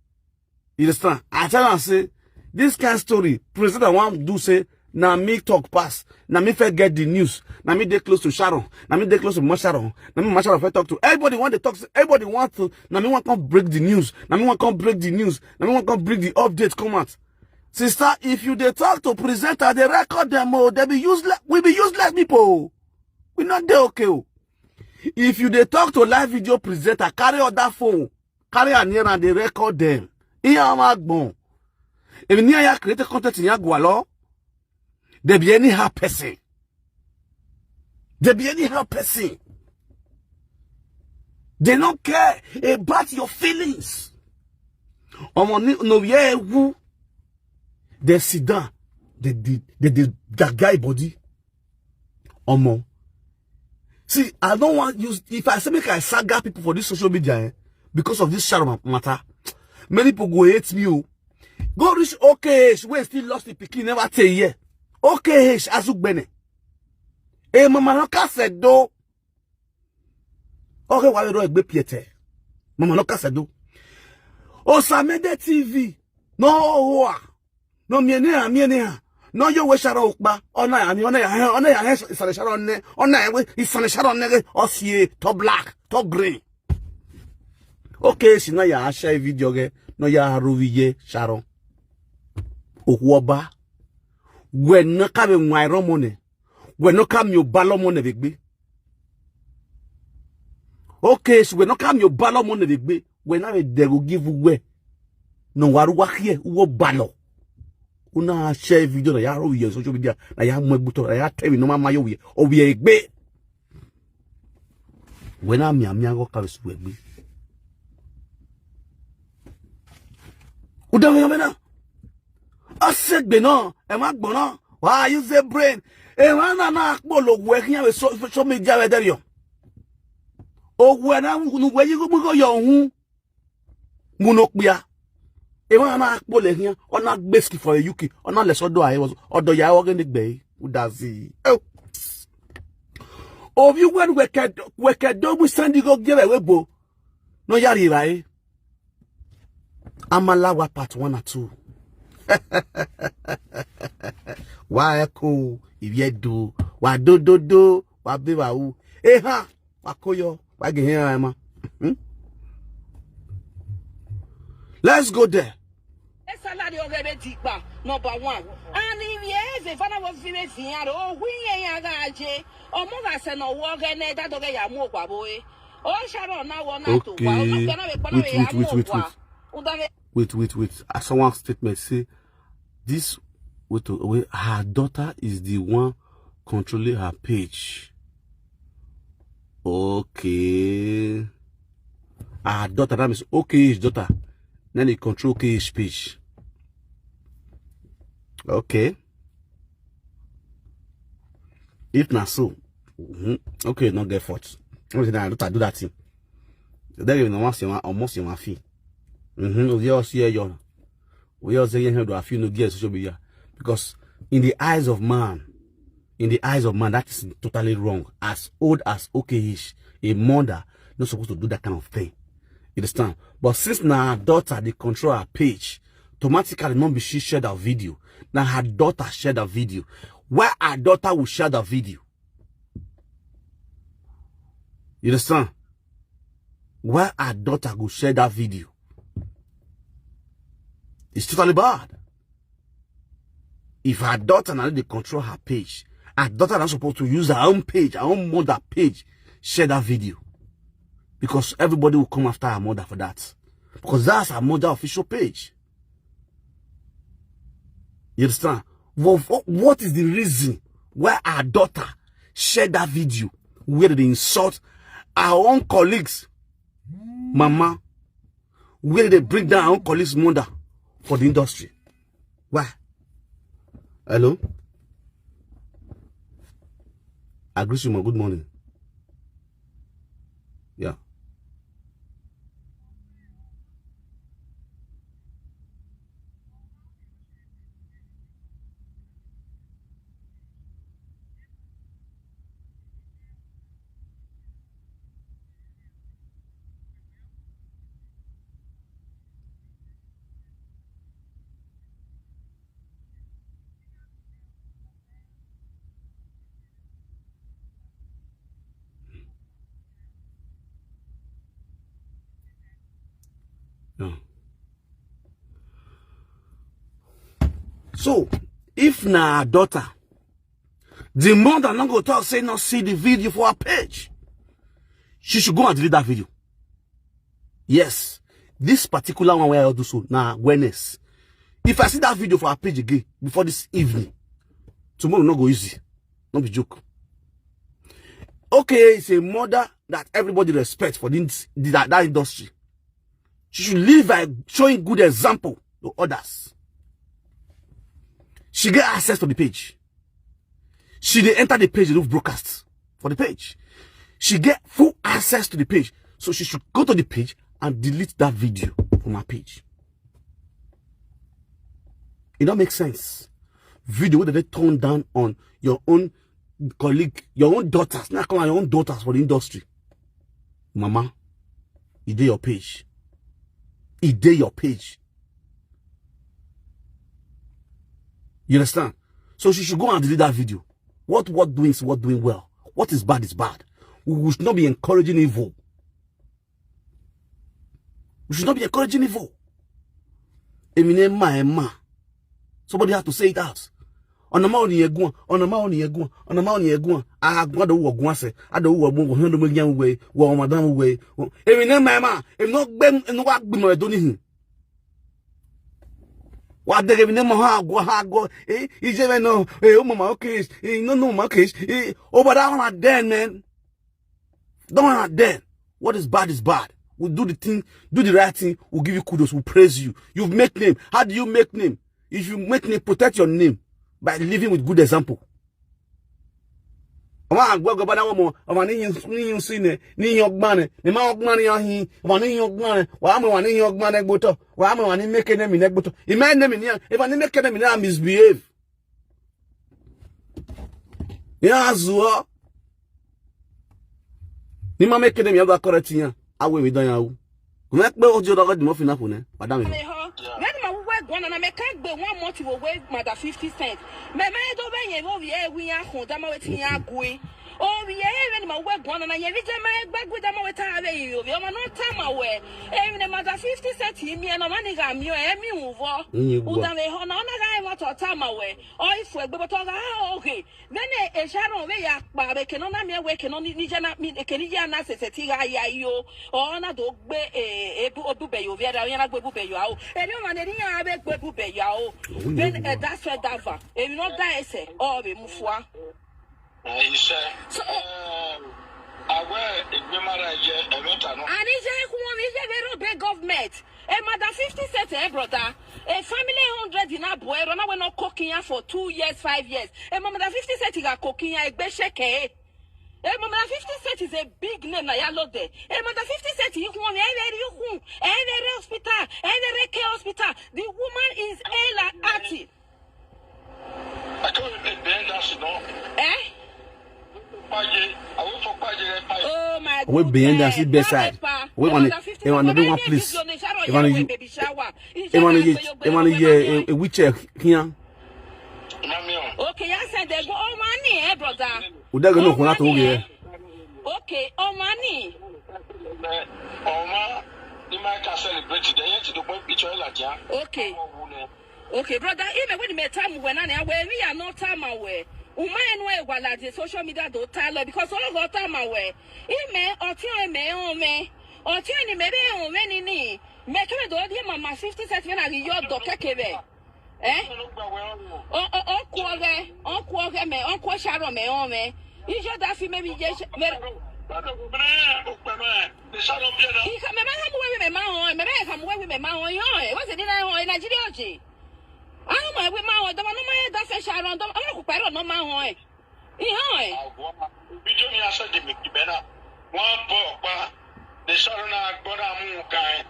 you understand? I tell her say this kind of story, presenter one do say, na me talk pass, na me first get the news, na me dey close to Sharon, na me dey close to Mama Sharon, na me Mama Sharon first talk to. Everybody want to talk, everybody want to, na me want come break the news, na me want come break the news, na me want come break the update come out. Sister, if you dey talk to presenter, they record them oh, they be useless, we be useless people oh. We not dey okay oh. If you dey talk to live video presenter, carry other phone, carry am near and dey record them. Iya ma gbon. If near ya create content in ya gwalo, they be anyhow person. They be anyhow person. They don't care about your feelings. Omo ni no ye wu. They sit down. They did they did that guy body. Omo. See, I don't want you. If I say make I saga people for this social media eh, because of this Sharon matter, many people go hate me. Oh. Go reach O K H, where still lost the pikin, never tell year. O K H, Azugbene. E mama no kase do. Okay, wa ro egbe piete. Mama no kase do. Osamede T V. No hoa. No miene ha, miene ha. No yo we sharo ukpa. Ona ya ni, ona ya, ona ya he isane sharo ne. Ona ya we isane sharo ne. Osie to black, to green. Okay, si na ya share video ge. No ya ruvi ye sharo. Okuoba. We na ka be nwa ro mo ne. We no ka mi o balo mo ne be gbe. Okay, so we no ka mi o balo mo ne be gbe. We na be de go give we. No waru wa here, wo balo. Una share video na ya ro ye social media. Na ya mo egbuto, na ya tell me no ma ma yo we. O we egbe. We na mi ami ago ka be su egbe. Uda me na. Asegbe na, e ma gbona. Wa use brain. E ma na na akpo lo we kiyan we so, social media we there yo. O we na nu we yi go yo hun. Mu no pia. E ma na akpo le kiyan. Ona gbeski for U K. Ona le sodo aye was. Odo ya wo gene gbe. Udazi. Oh. Obi when we ked, we ked do we send go give we bo. No ya ri right. Amalawa part one and two. Wa eko, if ye do, wa do do do, wa be wa u. Eh ha, wa koyo, wa ge hen ma. Hmm? Let's go there. Salary already digba, number one. And if you have a father was very senior, oh, we ya ga je. Omo ga se no wo ge ne da do ge ya mu okwa bo e. O sharo na wo na to wa. O Okay. na pe na we Wait, ya wait, mu wait, wait, okwa. wait. Uda me Wait, wait, wait. I saw one statement say this. Wait, oh, wait. Her daughter is the one controlling her page. Okay. Her daughter, that means O K H daughter. Then they control O K H page. Okay. If na so, mhm, okay, no get fault. Okay, na daughter do that thing. Then you know, once you want, almost you want fee. Mm-hmm. We all see you. We all say you have to feel no get social media. Because in the eyes of man, in the eyes of man, that is totally wrong. As old as O K H, a mother not supposed to do that kind of thing. You understand? But since now her daughter, they control her page, automatically not be she share that video. Now her daughter share that video. Why her daughter will share that video? You understand? Why her daughter go share that video? It's totally bad. If her daughter now they control her page, her daughter not supposed to use her own page, her own mother page, share that video. Because everybody will come after her mother for that. Because that's her mother official page. You understand? What, what is the reason why our daughter shared that video where they insult our own colleagues, mama, where they bring down our own colleagues' mother for the industry? Why? Hello? Agrisimo, good morning. Yeah. No. So, if na her daughter, the mother not go talk say not see the video for her page. She should go and delete that video. Yes, this particular one where I do so now awareness. If I see that video for her page again before this evening, tomorrow not go easy. Not be joke. Okay, it's a mother that everybody respects for this, that, that industry. She should live by showing good example to others. She get access to the page. She dey enter the page, they do broadcast for the page. She get full access to the page. So she should go to the page and delete that video from her page. It don't make sense. Video where they turn down on your own colleague, your own daughters, now come on, your own daughters for the industry. Mama, e dey your page. E dey your page. You understand? So she should go and delete that video. What what doing is what doing well. What is bad is bad. We should not be encouraging evil. We should not be encouraging evil. Eminem ma ema. Somebody had to say it out. Ọ̀nà máa ò nìyẹn gùn, ọ̀nà máa ò nìyẹn gùn, ọ̀nà máa ò nìyẹn gùn. Àgùn àdó wọ̀ gùn àṣẹ, àdó wọ̀ gbọ̀ngàn, hàn ló mú yẹn wẹ̀, wọ̀ ọmọ dáhùn wẹ̀. Èmi náà máa ma, èmi náà gbé, èmi wá gbìmọ̀ ẹ̀ tó níhìn. Wà á dẹ́gẹ̀ mi ní mọ̀ hàn àgọ́, hàn àgọ́, eh, ìjẹ́ bẹ́ẹ̀ náà, eh, ó mọ̀ máa ó kéésì, eh, iná náà máa kéésì, eh, over that one and then, man. That one and then. What is bad is bad. We do the thing, do the right thing, we'll give you kudos, we'll praise you. You've make name. How do you make name? If you make name, protect your name by living with good example. Ọmọ àgbọ̀ ọgọ bá dáwọ́ mọ̀, ọmọ níyìn níyìn sí ni, níyìn ọgbọ́n ni, ní máa ọgbọ́n ni ọ̀hìn, ọmọ níyìn ọgbọ́n ni, wàá mọ̀ wà níyìn ọgbọ́n ni gbótọ̀, wàá mọ̀ wà ní mẹ́kẹ́ nẹ́mì ní gbótọ̀, ìmẹ́ nẹ́mì ní, ìmọ̀ ní mẹ́kẹ́ nẹ́mì ní misbehave. Ní àzùọ́, ní máa mẹ́kẹ́ nẹ́mì ọgbà kọ́rẹ́ ti yàn, awọ èmi dán yàn wú. Kò mẹ́ pé ojú ọdọ ọgọ́dì mọ́ fi náà fò ní, padà mi. When my we go on and I make go one month we wait mother fifty cent. Me me do be yen wo we e we ya hon da ma wetin ya gui. O we e when my we go on and I ye we je ma e gba gui da ma wetin a be yi o. We o ma no ta ma we. E mi ne mother fifty cent yi mi e no ma ni ga mi o e mi wu vo. U da me ho na na ga e mo to ta ma we. O ifu e gbe bo to ga o ge. Then e sharo we ya pa be ke no na mi e we ke no ni ni je na mi ke ni je na se se ti ga ya yo. O na do gbe e e bu obu be yo we da ya na gbe bu be yo a o. E ni o ma ne ni ya be gbe bu be yo a o. Then e da so da va. E mi no da ese o be mu fua. Iṣẹ́. So, eh, àwẹ̀ ìgbìmọ̀ra yẹ ẹ̀mẹ́ta náà. And iṣẹ́ kún wọn, iṣẹ́ bẹ̀rẹ̀ bẹ́ẹ̀ government. A mother fifty cent, eh, brother. A family hundred in Abuero, now we're not cooking here for two years, five years. A mother fifty cent, you are cooking here, a big shake, eh. A mother fifty cent is a big name, na yalo de. A mother fifty cent, you want every, you, every hospital, every care hospital. The woman is ill and active. Eh? Oh my God. We behind us, eh, bedside. We want it. They want to do one place. They want to. They want to. A wheelchair here. Okay, yes, sir. They go. Oh, money, eh, brother. We don't know what to. Okay, oh, money. Okay. Okay, brother, ime when me time when I we we are not time away. Uma enu e wala the social media do talo because all go time away. Ime oti o ime o me. Oti ni me be o me ni ni. Me kebe do di mama fifty cent when I yo do kekebe. Eh? O o o kuoge, o kuoge me, o kuo sharo me o me. Ijo da fi me bi je me. Ika me ma hamu we me ma ho, me be hamu we me ma ho yo. E wa se ni na ho Nigeria oje. Àwọn ọmọ ẹgbẹ́ máa ń ọ̀dọ́ wọn ló máa ń dá fẹ́ ṣe ara ọ̀dọ́ wọn kò pẹ̀lú ọ̀nà máa ń hàn ẹ̀. Ìhàn ẹ̀. Àwọn fídíò ní aṣọ ìdìbò ìbẹ́ náà wọ́n bọ̀ ọ̀pá ní sọ̀rọ̀ náà gbọ́dọ̀ mú un kan ẹ̀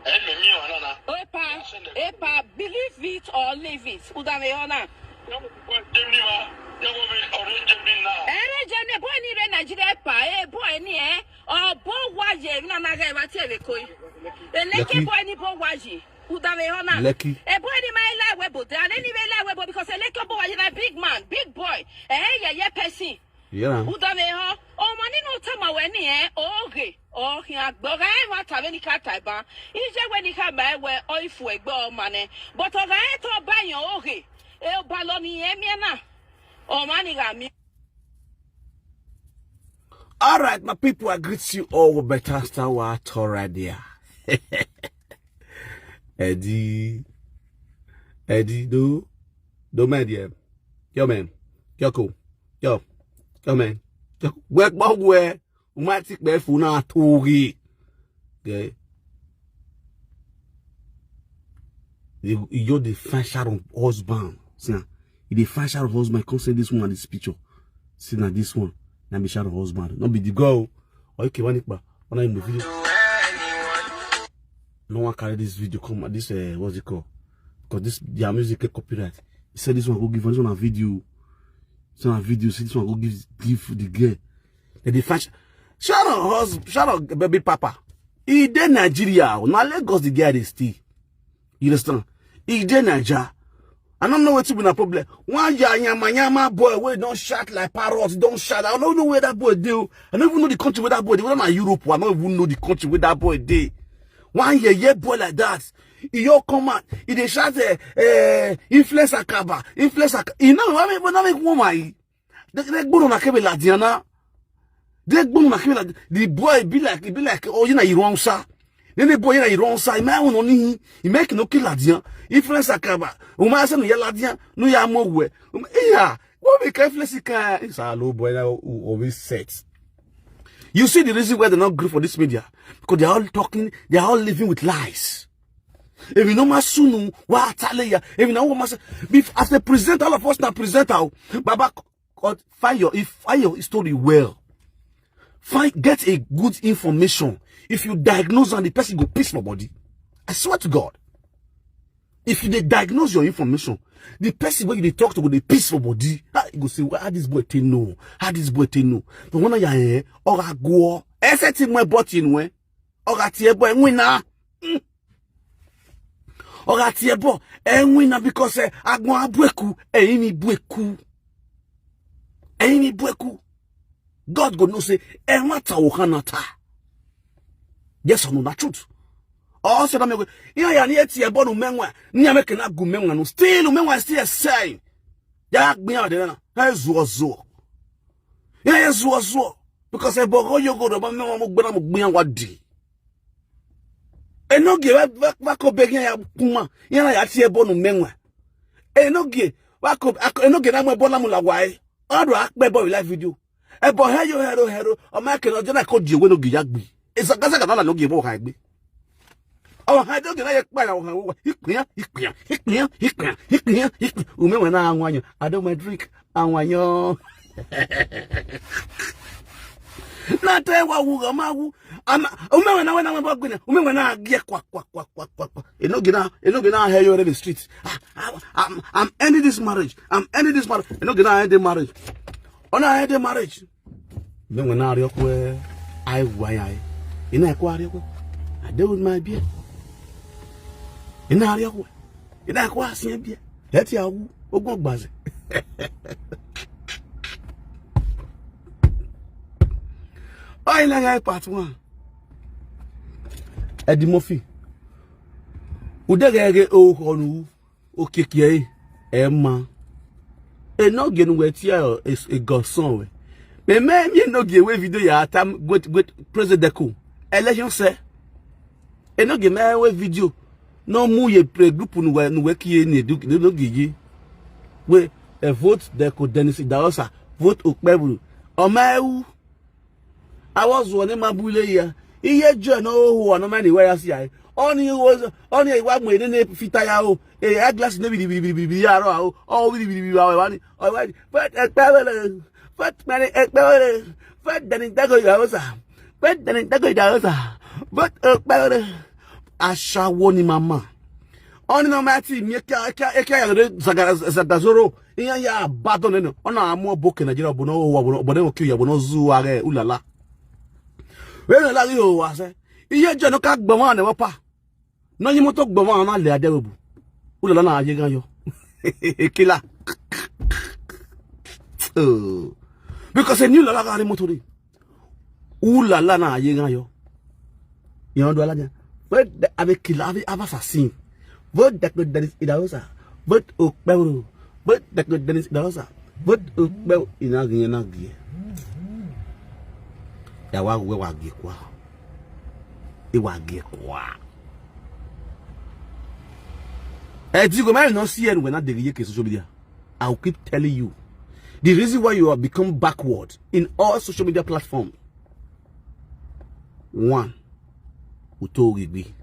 ẹ̀ mẹ̀mí ọ̀nà náà. Epa, epa, believe it or leave it. Udame ọ̀nà. Yẹ́wò bí ọ̀rẹ́ jẹ́ mi náà. Ẹ̀rẹ́ jẹ́ mi bọ́ ẹni rẹ̀ Nàìjíríà pa ẹ̀ bọ́ ẹni ẹ̀ ọ̀bọ̀ wáyé nínú anága ẹ̀ wá tí ẹ̀ lè kó yìí. Èlékè bọ́ ẹni bọ́ wáyé. Udame hona. Lekki. A boy ni my life we bo. They are any way life we bo because a Lekki boy is a big man, big boy. Eh, yeah, yeah, person. Yeah. Udame ho. O mani no tama we ni eh. Oge. Oh, ya gboga e ma ta we ni ka ta ba. Ije we ni ka ba we o ifu egbe o mane. But oga e to ba yan oge. E o ba lo ni e mi na. O mani ga mi. All right, my people, I greet you all with better star wa Torah there. Eddie, Eddie, do, do, man, yeah. Yo, man, yo, cool, yo, yo, man, yo, work, work, work. Umatic be funa togi. Okay. You, you just the find Sharon husband. See now, you the find Sharon husband. Come send this woman this picture. See now this one. Now be Sharon husband. Not be the girl. Or you can one. When I in the video. No one carry this video come at this uh, what's it called? Because this their music get copyright. He said this one go give this one a video. So na video, see this one go give, give the girl. Dem dey find Sharon husband, Sharon baby papa. E dey Nigeria o, na Lagos the girl dey stay. You understand? E dey Naija. I don't know wetin be na problem. One ya yama yama boy wey don shout like parrot, don shout. I don't know where that boy dey o. I don't even know the country where that boy dey. Whether na Europe, I don't even know the country where that boy dey. One yeye boy like that, e yo come out, e dey shout, eh, eh, "Influence Akaba, influence Akaba." E no, why make, why make woman e? They, they gburu na kebe ladiana. They gburu na kebe ladiana. The boy be like, e be like, oh, you know, you wrong, sir. Then the boy, you know, you wrong, sir. E make one on him. E make no kill ladian. Influence Akaba. Uma say no ya ladian, no ya mo we. Um, yeah. What be influence ka? It's a low boy now who always set. You see the reason why they're not good for this media? Because they're all talking, they're all living with lies. If you know Masunu, what I tell you, if you know what Mas-, if, as they present, all of us now present our Baba, God, find your, if, find your story well. Find, get a good information. If you diagnose and the person go piss for body, I swear to God, if you dey diagnose your information, the person wey you dey talk to go dey piss for body. Ah, you go say, "Well, how this boy take know? How this boy take know?" But when I hear, or I go, I said to my body in way, or I tear boy, win na. Mm. Or I tear boy, and win na because, eh, I go abweku, eh, imi bweku. Eh, imi bweku. God go know say, eh, what a wakanata. Yes or no, na truth. Or say, "Na me go, yeah, yeah, near tear boy no menwa, near me can go menwa, no, still, no menwa, still a say." Ya, me out there, na, hey, zuo, zuo. Yeah, yeah, zuo, zuo. Because I bogo you go to my memo, but I'm going what di. E no ge, wa, wa, wa ko begi ya kuma, ya na ya tear boy no menwa. E no ge, wa ko, a ko, e no ge na mo bola mo la wai. Odo akpe boy live video. E bo he yo hero hero, o ma ke no je na ko di we no ge ya gbi. E sa ka sa ka na no ge bo ha gbi. O ha do ge na ye pa ya o ha wo. Ikpiya, ikpiya, ikpiya, ikpiya, ikpiya, ikpiya. Ume we na anwanyo. I don't my drink. Anwanyo. Na te wa wu ga ma wu. Ama, ume we na we na we bo gbe na. Ume we na gie kwa kwa kwa kwa kwa kwa. E no ge na, e no ge na he yo the street. Ah, I'm, I'm, I'm ending this marriage. I'm ending this marriage. E no ge na end the marriage. Ona end the marriage. Me we na ri okwe. Ai wa ya. E na kwa ri okwe. I deal with my beer. E na ri okwe. E na kwa si beer. Let ya wu. Ogun gbaze. Ai na ya part one. Eddie Murphy. Udegege o konu. Okeke e, e ma. E no ge nu we tia e, e godson we. Me me me no ge we video ya tam gwet gwet president ko. Election se. E no ge me we video. No mu ye pre group nu we, nu we ki e ni du, no ge ye. We, e vote de ko Dennis Idahosa. Vote Okpebholo. O ma e wu. Awo zuo ni ma bule ya. Iye jo no ho no mani wa ya si ai. Oni wo, oni wa mo ni ne fita ya o. E a glass ne bidi bidi bidi bidi ya ro o. O bidi bidi bidi wa wa ni. O wa ni. But e pa wele. But mani e pa wele. But dani dago ya o sa. But dani dago ya o sa. But e pa wele. Ashawo ni mama. Oni no mati mi ka ka e ka ya re zagara zagazoro. Iya ya badon ne. Ona amo boke Nigeria bono wa bono bono ki ya bono zu are ulala. We na la yo wa se. Iye je no ka gbon wa ne wa pa. No yin mo to gbon wa na le ade webu. Ulala na aye gan yo. Kila. Oh. Because a new lala ga re moto ni. Ulala na aye gan yo. Yan do ala nya. But ave kila ave ava assassin. But that good Dennis Idahosa. But Okpebholo. But that good Dennis Idahosa. But Okpebholo ina gi na gi. Ya wa we wa gi kwa. E wa gi kwa. E di go me no see en we na de ye ke social media. I will keep telling you. The reason why you have become backward in all social media platforms. One, Uto Rigbi.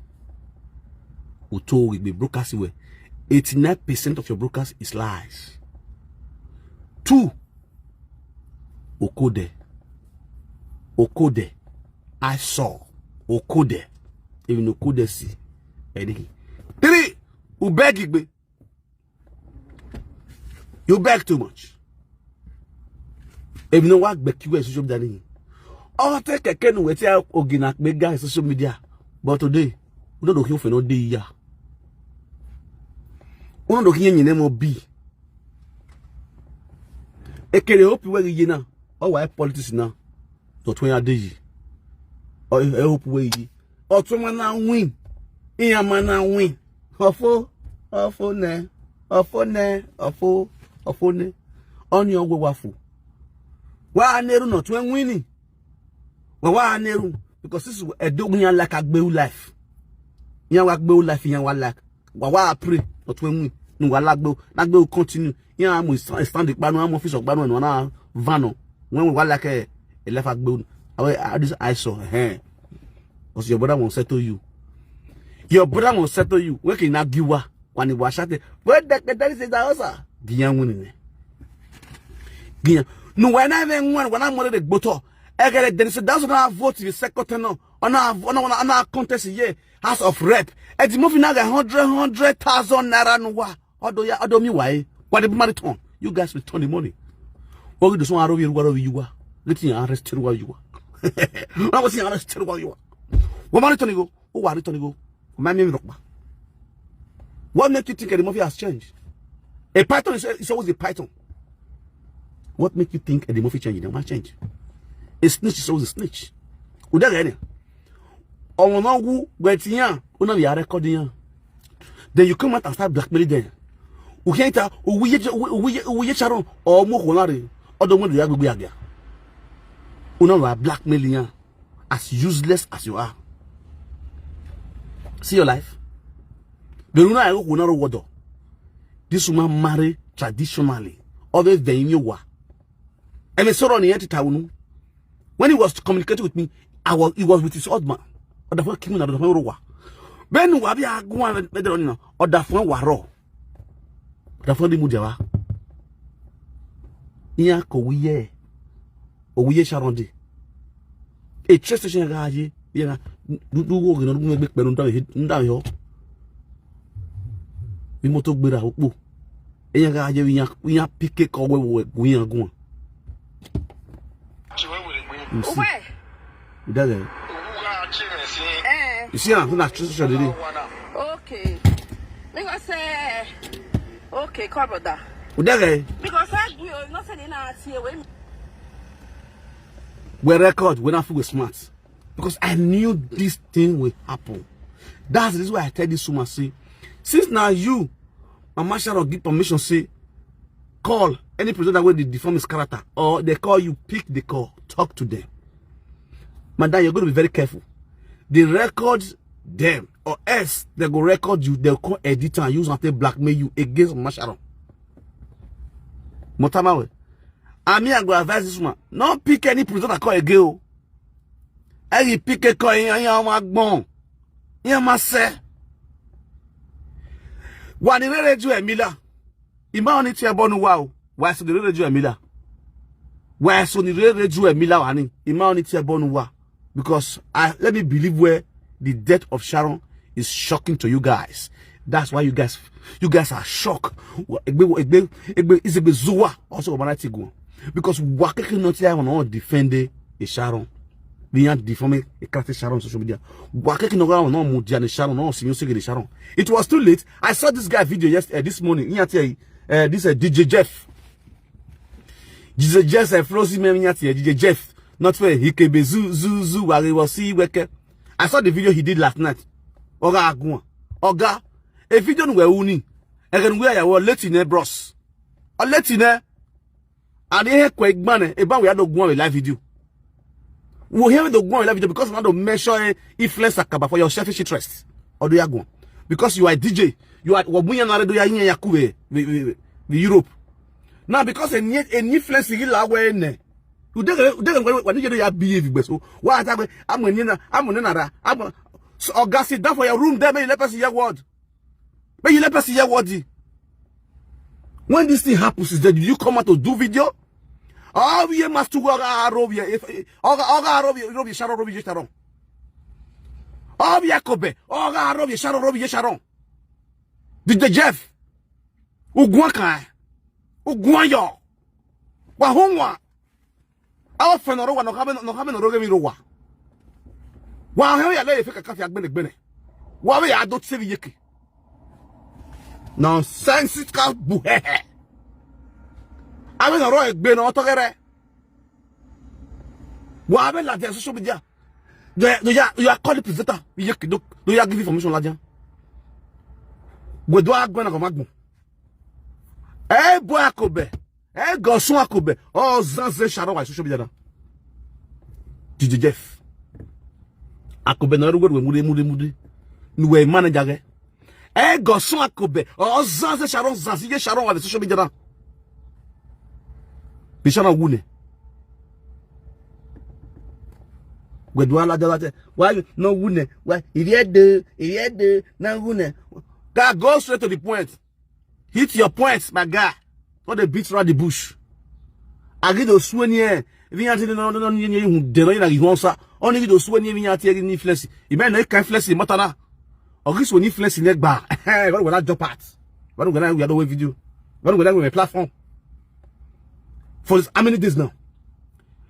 Uto Rigbi, broadcast where eighty-nine percent of your broadcast is lies. Two, Okode. Okode. I saw Okode. Even Okode see. Eddie. Three, Ubegigbe. You beg too much. If no work, back you social media. All take a can with your ogina mega social media. But today, we don't know if you know the year. We don't know if you know be. E kere hope where you now. Oh, why politics now? Not when I did. Oh, I hope where you. Or someone now win. Iya man now win. Ofo, ofo ne, ofo ne, ofo, ofo ne. On your go wafu. Why are Neru not when winning? Why are Neru? Because this is a dog like a gbeu life. Yeah, wa gbeu life, yeah, wa like. Wa wa pray not when win. No, wa like gbeu, like gbeu continue. Yeah, I'm with stand the banu, I'm office of banu, and one van. When we wa like a life at gbeu. I this I saw. Eh. Because your brother won't settle you. Your brother won't settle you. Where can I give wa? When he was shot, where the that is the house? Giyan winning. Giyan. No, when I even won, when I'm one of the boto, I get it. Then so that's when I vote the second no. On our on our contest here, House of Rep. At the movie now, a hundred hundred thousand naira no wa. Although ya, although me why? What the money turn? You guys will turn the money. What we do so are we what are you are? Letting arrested where you are. I was arrested where you are. What money turn you go? Who are returning go? My name Rokba. What make you think Eddie Murphy has changed? A python is, is always a python. What make you think Eddie Murphy change? They might change. A snitch is always a snitch. Udagene. Omo no wu gwetiyan, una we are recording yan. Then you come out and start blackmailing them. Ukenta, uwiye, uwiye, uwiye Sharon, or mo honare, or the one we are going to. Una we are blackmailing yan. As useless as you are. See your life. Beruna I go na rowodo. This woman marry traditionally. Always the in your wa. And so on the entity. When he was communicating with me, I was he was with his old man. Or the phone came in, or the phone wa. Ben wa bi agwa, or the phone wa ro. Or the phone di mudiawa. Iya ko wiye. Owiye Sharon de. A train station ga ye. Ya du du wo gino du me pe nda he nda yo. Ni moto gbera opo. Eyan ga ye yan yan pike ko we we yan gun. Uwe. Dale. Eh. You see, I'm not sure. Okay. Because uh, okay, come brother. Udege. Because I do not say they not see when we record when I feel smart. Because I knew this thing will happen. That's the reason why I tell this woman, say, since now you, Mama Sharon give permission, say, call any presenter where they deform his character, or they call you, pick the call, talk to them. Madam, you're going to be very careful. They record them, or else they go record you, they'll call editor and use and take blackmail you against Mama Sharon. Motamawe. I mean, I go advise this woman. Not pick any presenter call again. Any pick a call in your backbone. Yeah, must say. One in the radio, Emila. Ima only tia bonu wow. Why so the radio, Emila? Why so the radio, Emila? Wani? Ima only tia bonu wow. Because I let me believe where the death of Sharon is shocking to you guys. That's why you guys you guys are shocked. Egbe egbe egbe is egbe zuwa also humanity go. Because wakeke not here on defend a Sharon. We are defending a character Sharon on social media. Wakeke no go on mudia ni Sharon, no senior sege ni Sharon. It was too late. I saw this guy video yesterday, uh, this morning. He had uh, this uh, D J Jeff. D J Jeff, uh, Flossy man, he had uh, D J Jeff. Not fair. He can be zoo zoo zoo. Where he was see weke. I saw the video he did last night. Oga Agun. Oga. A video we uni. Again we are let in a bros. Or let in a. And he had quite man. A ban we had to go on with live video. We have to go on with live video because we have to measure a influence akaba for your selfish interest. Or do you go? Because you are a D J. You are Wabuya Naredo Yakuwe. The Europe. Now because a new influence is la way in there. You don't know what you behave. So why are we? I'm going to. I'm going to. I'm going to. So August, sit down for your room there. May you let us hear word. May you let us hear word. When this thing happens, is that you come out to do video? Oh, we must to go around here. If Oga Arobi Robi Sharon Robi Sharon. Oh, we are Kobe. Oga Arobi Sharon Robi Sharon. D J Jeff. Ugwaka. Ugwayo. Wahunwa. Awo feno ro wa no habe no habe no ro ge mi ro wa. Wa he ya le fe kaka fi agbene gbene. Wa be ya do tse bi yeke. Nonsensical buhehe. Abe no ro egbe no to gere. Wa be la de social media. Do ya do ya call the presenter. Yeke do do ya give information la dia. We do agbe na ko magbo. Eh, boy Akobe. Eh, Gosun Akobe. Oh, Zanze Sharon wa social media na. D J Jeff. Akobe na rugo we mude mude mude. Ni we manager ge. Eh, Gosun Akobe. Oh, Zanze Sharon, Zanze ye Sharon wa social media na. Bishana wune. We do ala jala te. Why no wune? Why? If you do, if you do, no wune. Guy, go straight to the point. Hit your points, my guy. No dey beat around the bush. Agi do sue ni e. If you no no no ni ni hu de no na gi won sa. Only do sue ni e, if you ni influence. Ibe na kan influence matana. Ogi so ni influence ne gba. What will I drop at? What will I we are the way video? What will I we platform? For this, how many days now?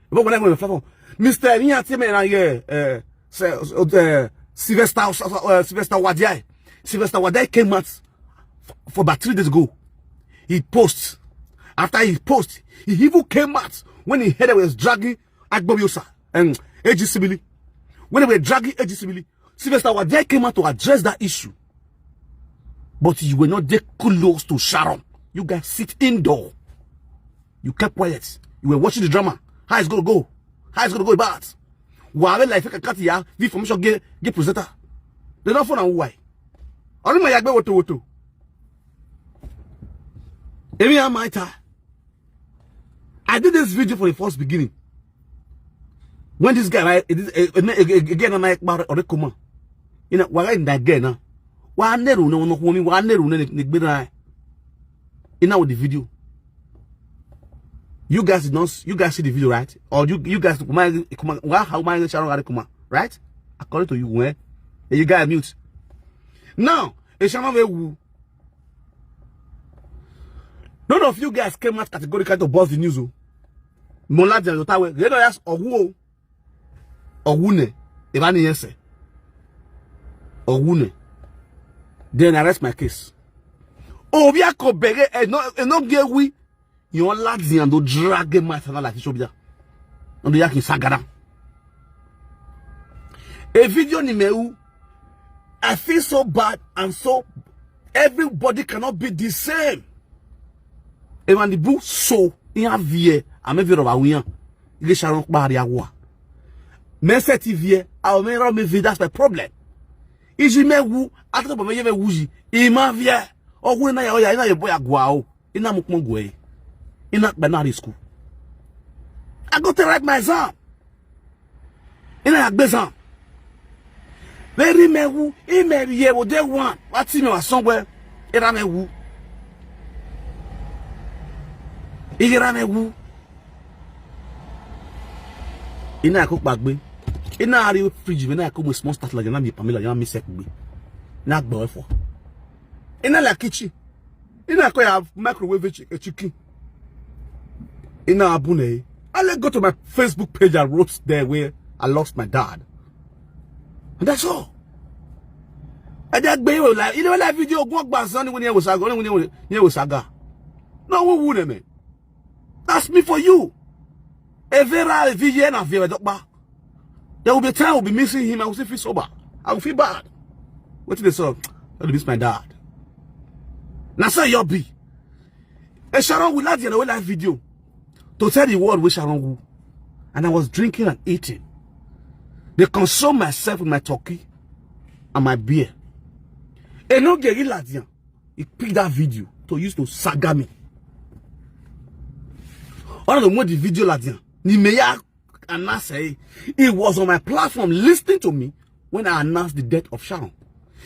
What will I we platform? Mister Iyan ti me na ye eh se- eh, Sylvester uh, Sylvester Wadiai. Sylvester Wadiai came out f- for about three days ago. He posts. After he posts, he even came out when he heard they was dragging Agbobiosa and A G Sibili. When they were dragging A G Sibili, Sylvester Wadiai came out to address that issue. But you were not there close to Sharon. You guys sit indoor. You kept quiet. You were watching the drama. How it's gonna go? How it's gonna go about? Wa be like fake cat ya. The information get get presenter. They don't find out why. Only my yagbe woto woto. Emi am my ta. I did this video for the first beginning. When this guy, right, it is, eh, eh, eh, eh, again, I'm like, "Bar-, ore kuma." You know, wa in that guy now. Wa neru no no kumi, wa neru ne ne gbera. You know with the video. You guys did not, you guys see the video, right? Or you you guys kuma kuma wa how my Sharon are kuma, right? According to you, when you guys mute. Now, e Sharon we wu. None of you guys came out categorically to bust the news. Oh. Mola de Yotawe, they don't ask Owu. Owune, Irani Yese. Owune. Then I rest my case. Obia ko bere e no e no ge wi. Yon ladi and do drag my sana like Shobia. And do yakin sagara. A video ni meu. I feel so bad and so everybody cannot be the same. Evan the book so in a vie. I'm a vero ba wiyan. Ige Sharon kpari awa. Me se ti vie, a o me ro me vi, that's my problem. Iji me wu, ata bo me ye me wuji. I ma vie. O wu na ya o ya na ye boy agwa o. Ina mu kpon gwe. Ina gbe na school. I go to write my exam. Ina ya gbe exam. Very me wu, I me ye wo de one. What me was somewhere. Ira me wu. Ira me wu. Ina ko gbagbe. Ina ari fridge me na ko mo small start like na mi pamela ya mi sek gbe. Na gbo efo. Ina la kitchen. Ina ko ya microwave chi- eh, chicken. Ina abune. I let go to my Facebook page and wrote there where I lost my dad. And that's all. I just be like, you know, like video go back on when you was saga, when you was saga. No, who would man? That's me for you. Evera, Evie, and Avera Dokba. There will be a time I'll be missing him. I will still feel sober. I will feel bad. What did they say? I will miss my dad. Now say your be. And Sharon will like the live video to tell the world where Sharon will. And I was drinking and eating. They console myself with my turkey and my beer. And no get Ladian. He picked that video to use to saga me. All of them want the video Ladian. Ni me ya and I say he was on my platform listening to me when I announced the death of Sharon.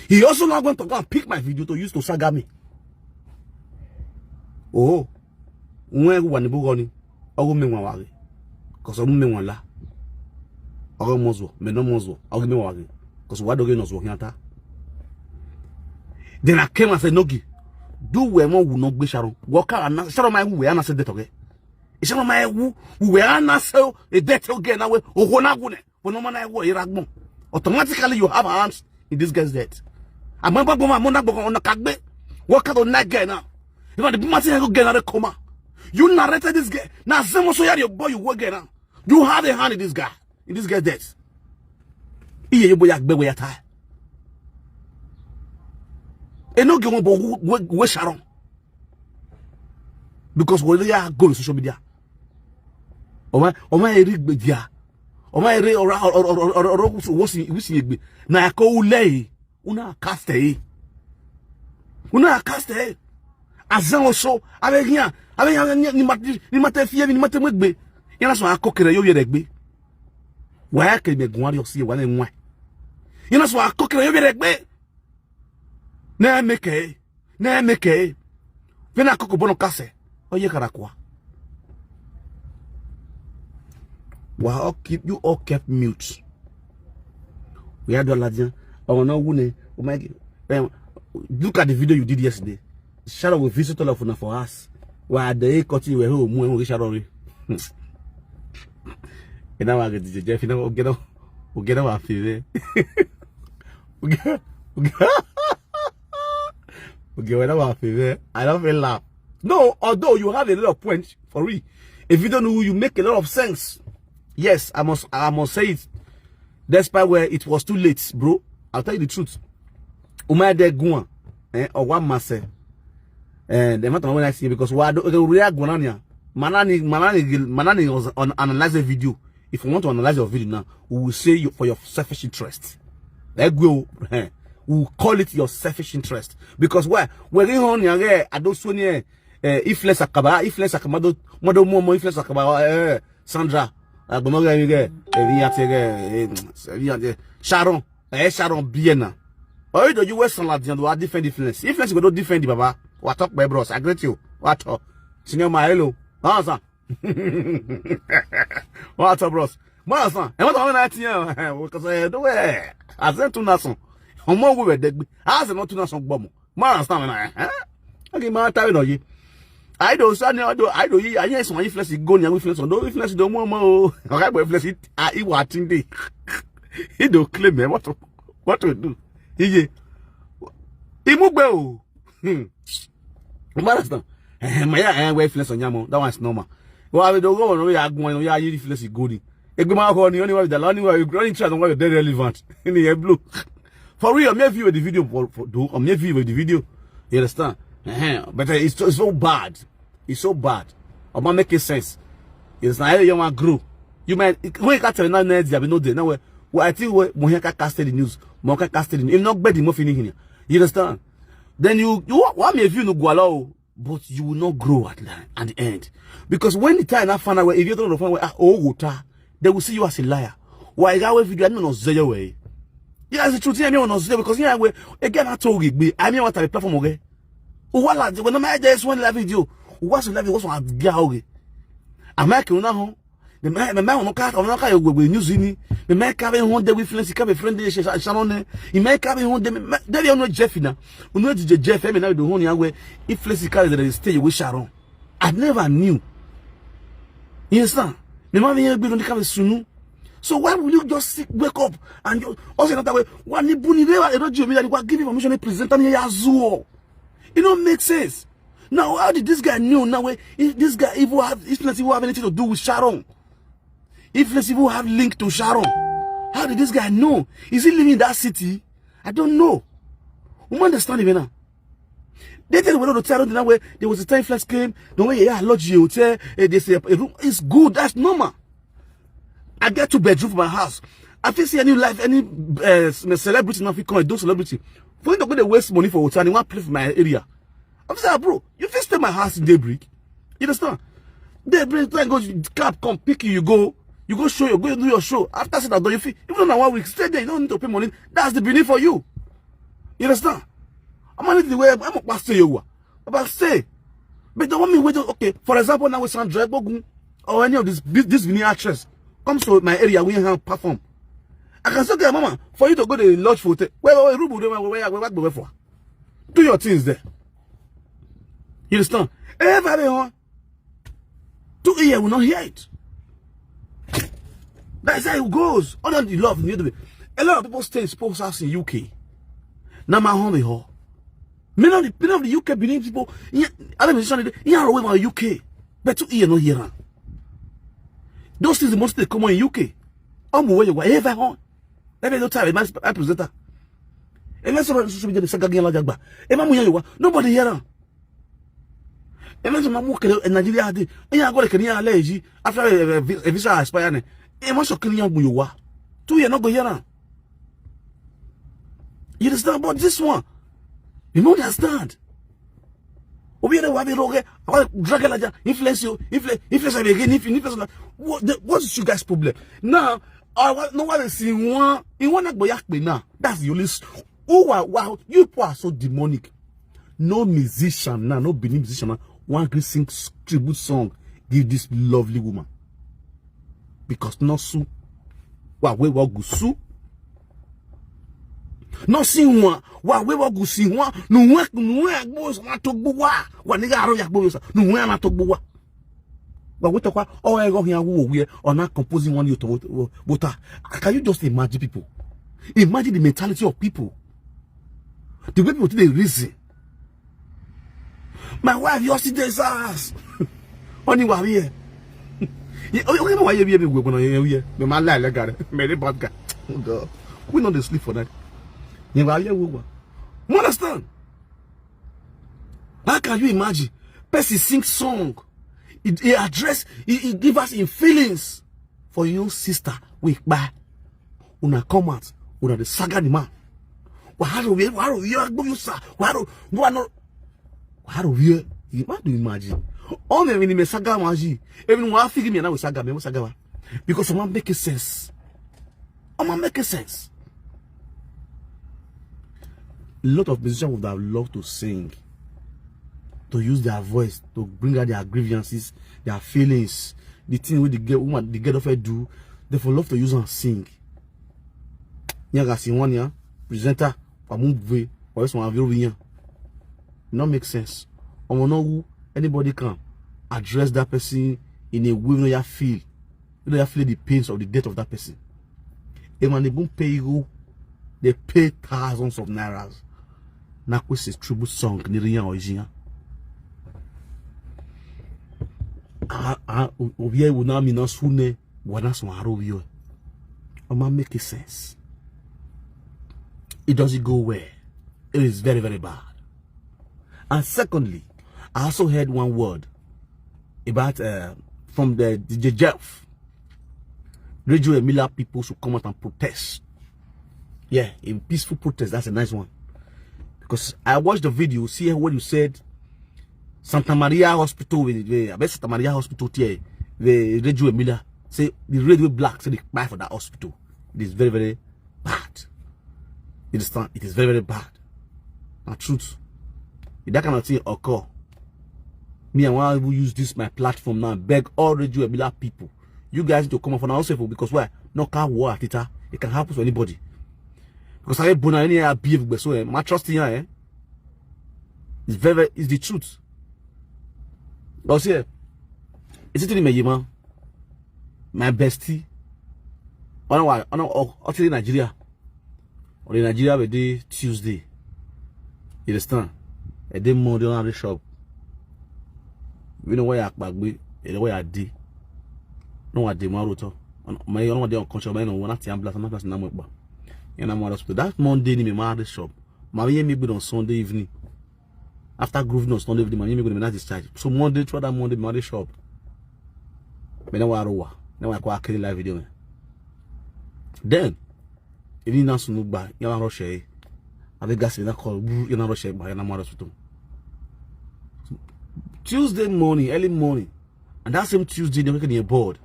He also now went to go and pick my video to use to saga me. Oh, when one bugo ni, ogo me wan wari, cause ogo me wan la, ogo mozo, me no mozo, ogo me wari, cause wa doge no zo hianta. Then I came and said, Nogi, do we mo wu no gbe Sharon. Walk out and Sharon my wu we and I said that okay. Ishe mama ewu, uwe ana seo, e death again, na we, oho na gune, but no man ewu, iragbon. Automatically, you have arms in this guy's death. Amon ba gboma, amon na gboko, ona kagbe. What kind of night guy now? If the mati go get another coma. You narrated this guy. Now, Zemo so your boy, you work now. You have a hand in this guy, in this guy's death. Iye, your boy, akbe we ata. E no get one, but we, we, we Sharon. Because we are going social media. Oma, oma eri gbedia. Oma eri ora, ora, ora, ora, ora, ora, what's, what's in, what's in egbe? Na ko ulei. Una cast e. Una cast e. Azan oso, ave hian, ave hian, ni, ni mat-, ni mate fie, ni mate megbe. Yana so akokere yo yere gbe. Wa ya ke me gun ari osi wa ne nwa. Yana so akokere yo yere gbe. Na meke, na meke. Vena koko bono kase. Oye karakwa. Wa all keep, you all kept mute. We had Oladian. Oh no, Wune. Oh my, um, look at the video you did yesterday. Sharon will visit all of una for us. Wa de cut you we home, we Sharon. You know, I get the Jeff, you know, get up, get up, feel there. Okay, okay. Okay, whenever I feel there, I don't feel laugh. No, although you have a lot of points for it. If you don't know, you make a lot of sense. Yes, I must, I must say it. Despite where it was too late, bro. I'll tell you the truth. Umar de Guan, eh, or one must say. And the matter when I see, because why do we are going on here? Manani, Manani, Manani was on analyze the video. If you want to analyze your video now, we will say you for your selfish interest. Like we will, eh, we will call it your selfish interest. Because why? We're going on here, I don't swear, eh, if less akaba, if less akaba, do, mado more, more, if less akaba, eh, Sandra, Agbonoga, eh, eh, Sharon, eh, Sharon, Biena. Or you do you West Salad, you are different influence. Influence go do defend the Baba. What up, my bros? I greet you. What up? Senior, my hello. Answer. What up, bros? Master, and what am I not here? Because I do it. I sent to Nason. Omo we were dead. I sent not to Nason Bomo. Master, and I, eh? Okay, my time, no, ye. I don't say, I don't, I don't, I yes, my influence is going, your influence, no influence, no more, more. Okay, but influence, it, I, it, what in the, he don't claim me. What to, what to do? He, he, he move well. Hmm. You understand? Eh, my, eh, we influence on yamo. That one's normal. Well, I don't go on, we are going, we are influence is good. Egbe ma ko ni, oni wa da, oni wa, oni try, oni wa very relevant. In the blue. For real, me view the video for, for do, or me view the video. You understand? Eh, but, uh, it's, it's so bad. It's so bad. Or man make it sense. It's not how you want grow. You might, when you can't tell now, now, there be no day. Now, well, I think we, we can cast the news. We can cast the news. If not, bad, the more feeling here. You understand? Then you, you wa-, wa me view no go allow, but you will not grow at the, at the end. Because when the time I find out, if you don't find out, ah, oh, water, they will see you as a liar. Why, that way video, I don't know, say your way. Yeah, that's the truth. Yeah, I mean, I say because, yeah, we, again, I told you, I mean, what I platform, okay? Wala, when I just one live video, what's the live, what's on, get, okay? I'm like, you know, the man, the man, no car, no car, we, we news in it. The man, carry one day with friends, he carry friend, they say, Sharon, he may carry one day, they don't know Jeff now. We know the Jeff, I mean, now the one, yeah, where if friends, he carry, they stay with Sharon. I never knew. You understand? The man, he be on the carry sunu. So why will you just sit, wake up and you also not that way? Why ni buni, they were, they don't give me that, why give information, present and he has zuo. It don't make sense. Now, how did this guy know now where, if this guy even have, if not even have anything to do with Sharon? If not even have link to Sharon? How did this guy know? Is he living in that city? I don't know. We understand even now. They tell the world to tell them that way there was a time flex came, the way, yeah, lodge you hotel, eh, they say a room. It's good, that's normal. I get two bedroom for my house. I feel see any life, any, uh, celebrity now fit come and do celebrity. For you to go dey waste money for hotel, and you want play for my area. I'm saying, "Ah, bro, you fit stay my house in Daybreak." You understand? Daybreak, time go, cab come pick you, you go, you go show, you go do your show. After say that, you fit, even on one week, stay there, you don't need to pay money. That's the Benin for you. You understand? I'm not the way, I'm a pastor, you are. But say, but the one me wait, okay, for example, now with Sandra Bogun or any of this, this, this Benin actress comes to my area, we have perform. I can say, "Okay, mama, for you to go to the lodge for hotel, where, where, where, where, where, where, where, where for? Do your things there." You understand? Everybody, huh? Two ear will not hear it. That's how it goes. All of the love in the U K. A lot of people stay in people's house in U K. Now my home is hall. Many of the many of the U K Benin people, yeah, other musicians, yeah, are away from U K. But two ear no hear am. Those things the most they come on in U K. I'm away you ever home. Let me no time. My presenter. And that's what social media is gagging like that. Nobody hear am. Ebe sọ ma mụ kere Nigeria dị, onye agwara kere ya ala eji after a visa expire ne. Ebe sọ kere ya bụ yowa. Two year no go hear am. You understand? But this one, you no understand. Obi ere wa be roge, awa drag la ja, influence you, influence, influence am again, influence, influence. What, the, what is you guys' problem? Now, I want no one is in one, in one agbo yakpe now. That's the only s-, who are, wow, you people are so demonic. No musician now, no Benin musician now, one gree sing s-, tribute song, give this lovely woman. Because no su, wa we wa gusu. No si one, wa we wa gusi one, no we, no we agbo sa na to gbo wa, wa ni ga ro ya gbo sa, no we na to gbo wa. Wa we to kwa, o e go hin awu we, o na composing one you to, but, uh, can you just imagine people? Imagine the mentality of people. The way people today reason. My wife, you see this ass. Only wa here. Yeah, okay, no, why you here? Me go no here. Me my lie like God. Me the bad guy. Oh God. We know they sleep for night. You wa here, we go. You understand? How can you imagine? Person sing song. He, he address, he, he give us in feelings for your sister. We buy. Una come out. Una the saga the man. Waharo we, waharo we, agbo you sir. Waharo, waharo, waharo we. What do you imagine? All the mini me saga maji. Even one figure me now saga me saga wa. Because I'm making sense. I'm making sense. A lot of musicians would have loved to sing, to use their voice to bring out their grievances, their feelings, the thing with the girl, woman, the girl of do. They for love to use and sing. Nyaga si one ya presenter, pa move, pa so avio yan. No make sense. Omo no who anybody can address that person in a way no ya feel. You know, you feel the pains of the death of that person. And when they go pay you, they pay thousands of nairas. Na kwe se tribute song ni riyan ojiyan. Ah, ah, obiye wo na mi na sune, wa na so aro yo. Oma make sense. It doesn't go well. It is very, very bad. And secondly, I also heard one word about, uh, from the D J Jeff. Radio Emila people should come out and protest. Yeah, a peaceful protest. That's a nice one. Because I watched the video, see what you said. Santa Maria Hospital, with the, I bet Santa Maria Hospital here, the Radio Emila say the radio black, say they buy for that hospital. It is very, very bad. You understand? It is very, very bad. Na truth. If that kind of thing occur, me, I want to use this my platform now, beg all Radio Emila people. You guys need to come up for now, because why? No car war at it, ah. It can happen to anybody. Because I born any I behave so, eh, my trust in you, eh? It's very, very, it's the truth. But see, eh, it's it in my man, my bestie. I don't want, I don't, oh, oh, Nigeria. Or in Nigeria, we dey Tuesday. You understand? A day Monday on the shop. We know where you are, we know where you dey. No, I dey Maruto. My, you know what they unconscious, but you know what I'm blessed, I'm not blessed, I'm not. You know, I'm hospital. That Monday, ni me marry shop. My, me be on Sunday evening. After grooving on Sunday evening, my, me go to night discharge. So Monday, throughout that Monday, marry shop. Me na wa rowa. Na wa kwa kiri live video, man. Then, if you not sunu ba, you na rush eh. I think gas na call, you na rush eh, ba, you na mara sutu. Tuesday morning, early morning, and that same Tuesday, they make a board.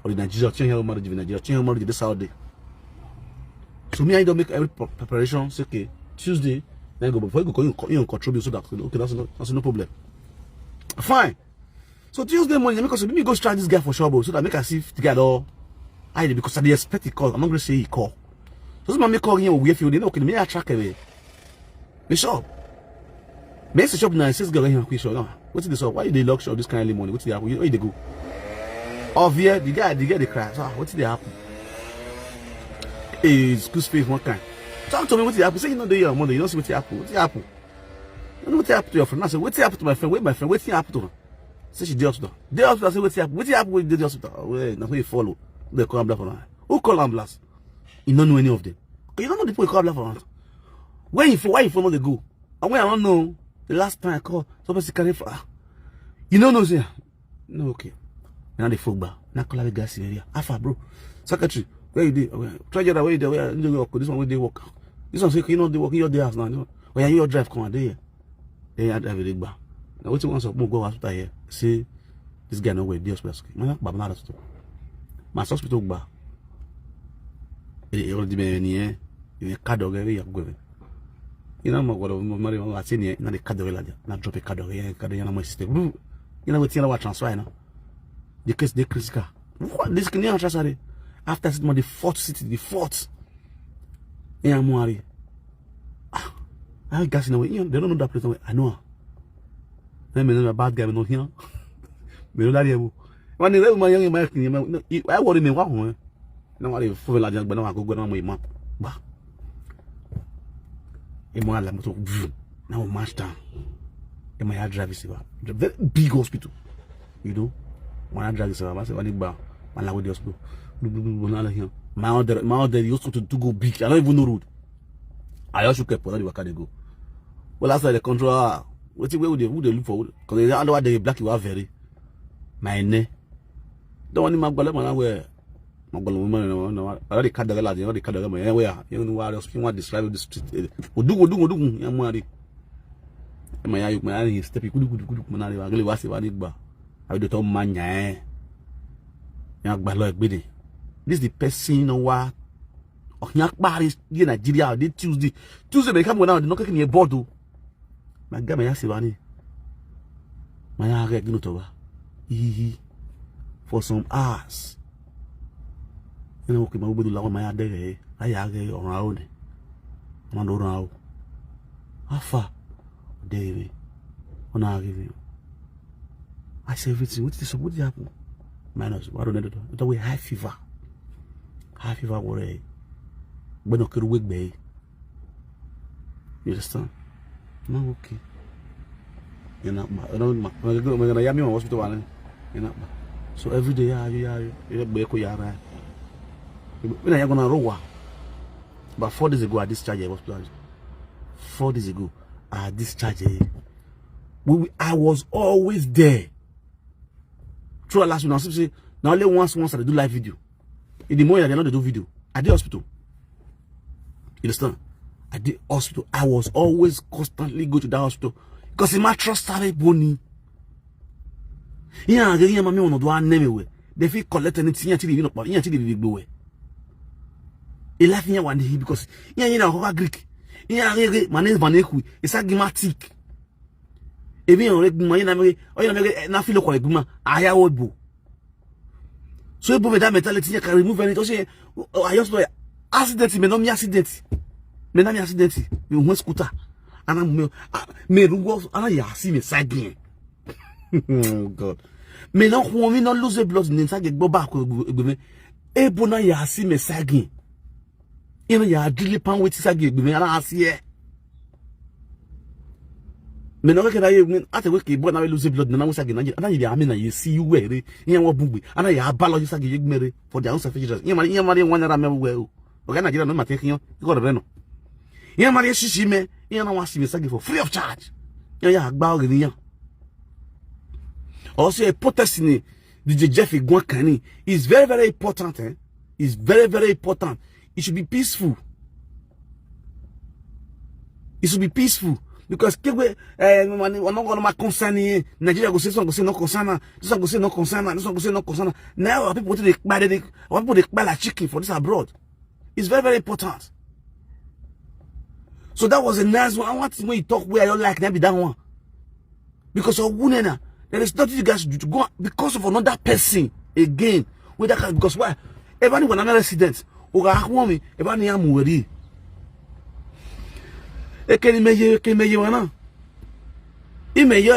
Or the Nigeria, change your marriage in Nigeria, change your marriage this Saturday. So me, I don't make every pre-, preparation. Say, okay, Tuesday, then go. Before you go, you, you control me so that, okay, that's no, that's no problem. Fine. So Tuesday morning, because me go strike this guy for shop, so that make I see if the guy at all. I, because I dey expect the call. I'm not gonna say he call. So this man me call him, we feel, you know, okay, me I track away. Me shop. Me say shop now, six girl here, quick shop now. Wetin dey sup? Why you dey lock shop this kind early morning? Wetin dey happen? You, where you dey go? Of here, the guy, the guy dey cry. So, ah, wetin dey happen? Hey, school space one kind. Talk to me, wetin dey happen? Say you no dey here on Monday, you no see wetin happen. Wetin happen? You know wetin happen to your friend? I say, wetin happen to my friend? Where my friend? Wetin happen to her? Say she dey hospital. Dey hospital, say wetin happen? Wetin happen wey you dey the hospital? Oh, well, na so you follow. They call ambulance for her. Who call ambulance? You no know any of them. You no know the people you call ambulance for her. Where you for? Why you for no dey go? And when I don't know, the last time I call, somebody carry for her. You no know, say, no, okay. Now they fuck back. Now call the gas in area. Alpha, bro. Secretary, where you dey? Oh, yeah. Try your other way there. Where you dey work? This one where they work. This one say, you know, they work in your day house now. Oh, yeah, you your drive come out there. Then I drive it back. Now, what you want to go hospital here? See, this guy no way, the hospital. Man, Baba, not hospital. My hospital back. It already been in here. You can't do it. You know, my God, my money, I seen here. Now they can't do it like that. Now drop a card over here. Can't do it. You know, my sister. You know, what you know, what transfer, you know? The case, the critical. What? This can you transfer it? After six months, the fourth city, the fourth. Yeah, I'm worried. Ah, I gas in a way. You know, they don't know that place. I know. Then me know a bad guy, me know here. Me know that here. When the real man, young man, I worry me. What? No, I feel like that, but now I go, go, now I'm a man. Bah. Emo ala moto. Now mash down. Emo ya drive is a very big hospital. You know, when I drive is a, I say, when I bow, when I go the hospital, blah, blah, blah, blah, blah, blah. My other, my other, you supposed to go big. I don't even know road. I also kept for the work they go. Well, after the control, ah, what where would they, who they look for? Because they don't know what they black you are very. My name. Don't want him to go, man, where? Magolo mo mo no no. I dey ka daga la, I dey ka daga mo. Anyway, you know what else? You want describe the street? Odugu, odugu, odugu. Ya mo ari. E ma ya yuk ma ari step kudu kudu kudu mo na ri wa gele wa se wa ni gba. I dey talk man ya. Ya gba lo egbe de. This the person, you know what? Oh, ya pari ye Nigeria dey Tuesday. Tuesday be come now, no keke ni board o. My guy, my yasi bani. My yare gino toba. Hihi. For some hours. You know, okay, my ubedu lawa my yare. I yare on our own. Man on our own. How far? David. On our giving. I say everything. What is what happen? Minus. What do they do? That way high fever. High fever worry. But no could wake bay. You understand? No, okay. You're not bad. I don't know. I'm gonna yami hospital one. You're not bad. So every day, yeah, yeah, yeah, yeah, yeah, yeah. When are you gonna roll? But four days ago, I discharged the hospital. Four days ago, I discharged. We, we, I was always there. Through last week, now say now only once once I do live video. In the morning, I dey not do video. I dey hospital. You understand? I dey hospital. I was always constantly go to that hospital because in my trust, I boni. Yeah, I get my money do I name it. They feel collect anything until you know, until you go away. A life here one day because yeah, you know, Greek. Yeah, my name is Vaneku. It's a gimatic. Ebi yan re gbuma, yan na mere, o yan na mere na filo ko gbuma. Aya wo bo. So ebo me that mentality, you can remove any. So say, I just know accident, me no me accident. Me na me accident. Me one scooter. Ana me, ah, me rugo, ana ya si me side me. Oh God. Me no ho me no lose blood ni sa ge gbo ba ko egbe me. Ebo na ya si me side. Ina ya dili pan wetin sagi egbe me ara asie. Me no ke na ye me ate we ke bo na we lose blood na we sagi na ye. Ana ye ame na ye si we re. Ina wo bugbe. Ana ya ba lo sagi ye gbere for their own selfish interest. Ina mari ina mari wan ra me we o. Oga Nigeria no ma te kiyan. Iko re no. Ina mari sisi me. Ina na wa si me sagi for free of charge. Ina ya gba o ni yan. Also a protest ni D J Jeff Igwan Kani is very, very important, eh? It's very, very important. It should be peaceful. It should be peaceful. Because kegbe, eh, no man, we're not gonna concern here. Nigeria go say, this one go say no concern. This one go say no concern. This one go say no concern. Now our people dey kpai, dey, our people dey kpai like chicken for this abroad. It's very, very important. So that was a nice one. I want when you talk where I don't like, that be that one. Because of Wunena, there is nothing you guys should do to go because of another person again. With that kind, because why? Everyone when another accident, oga akwon mi, everyone ya mu weri. Ekeni meye, ekeni meye wana. Ime yo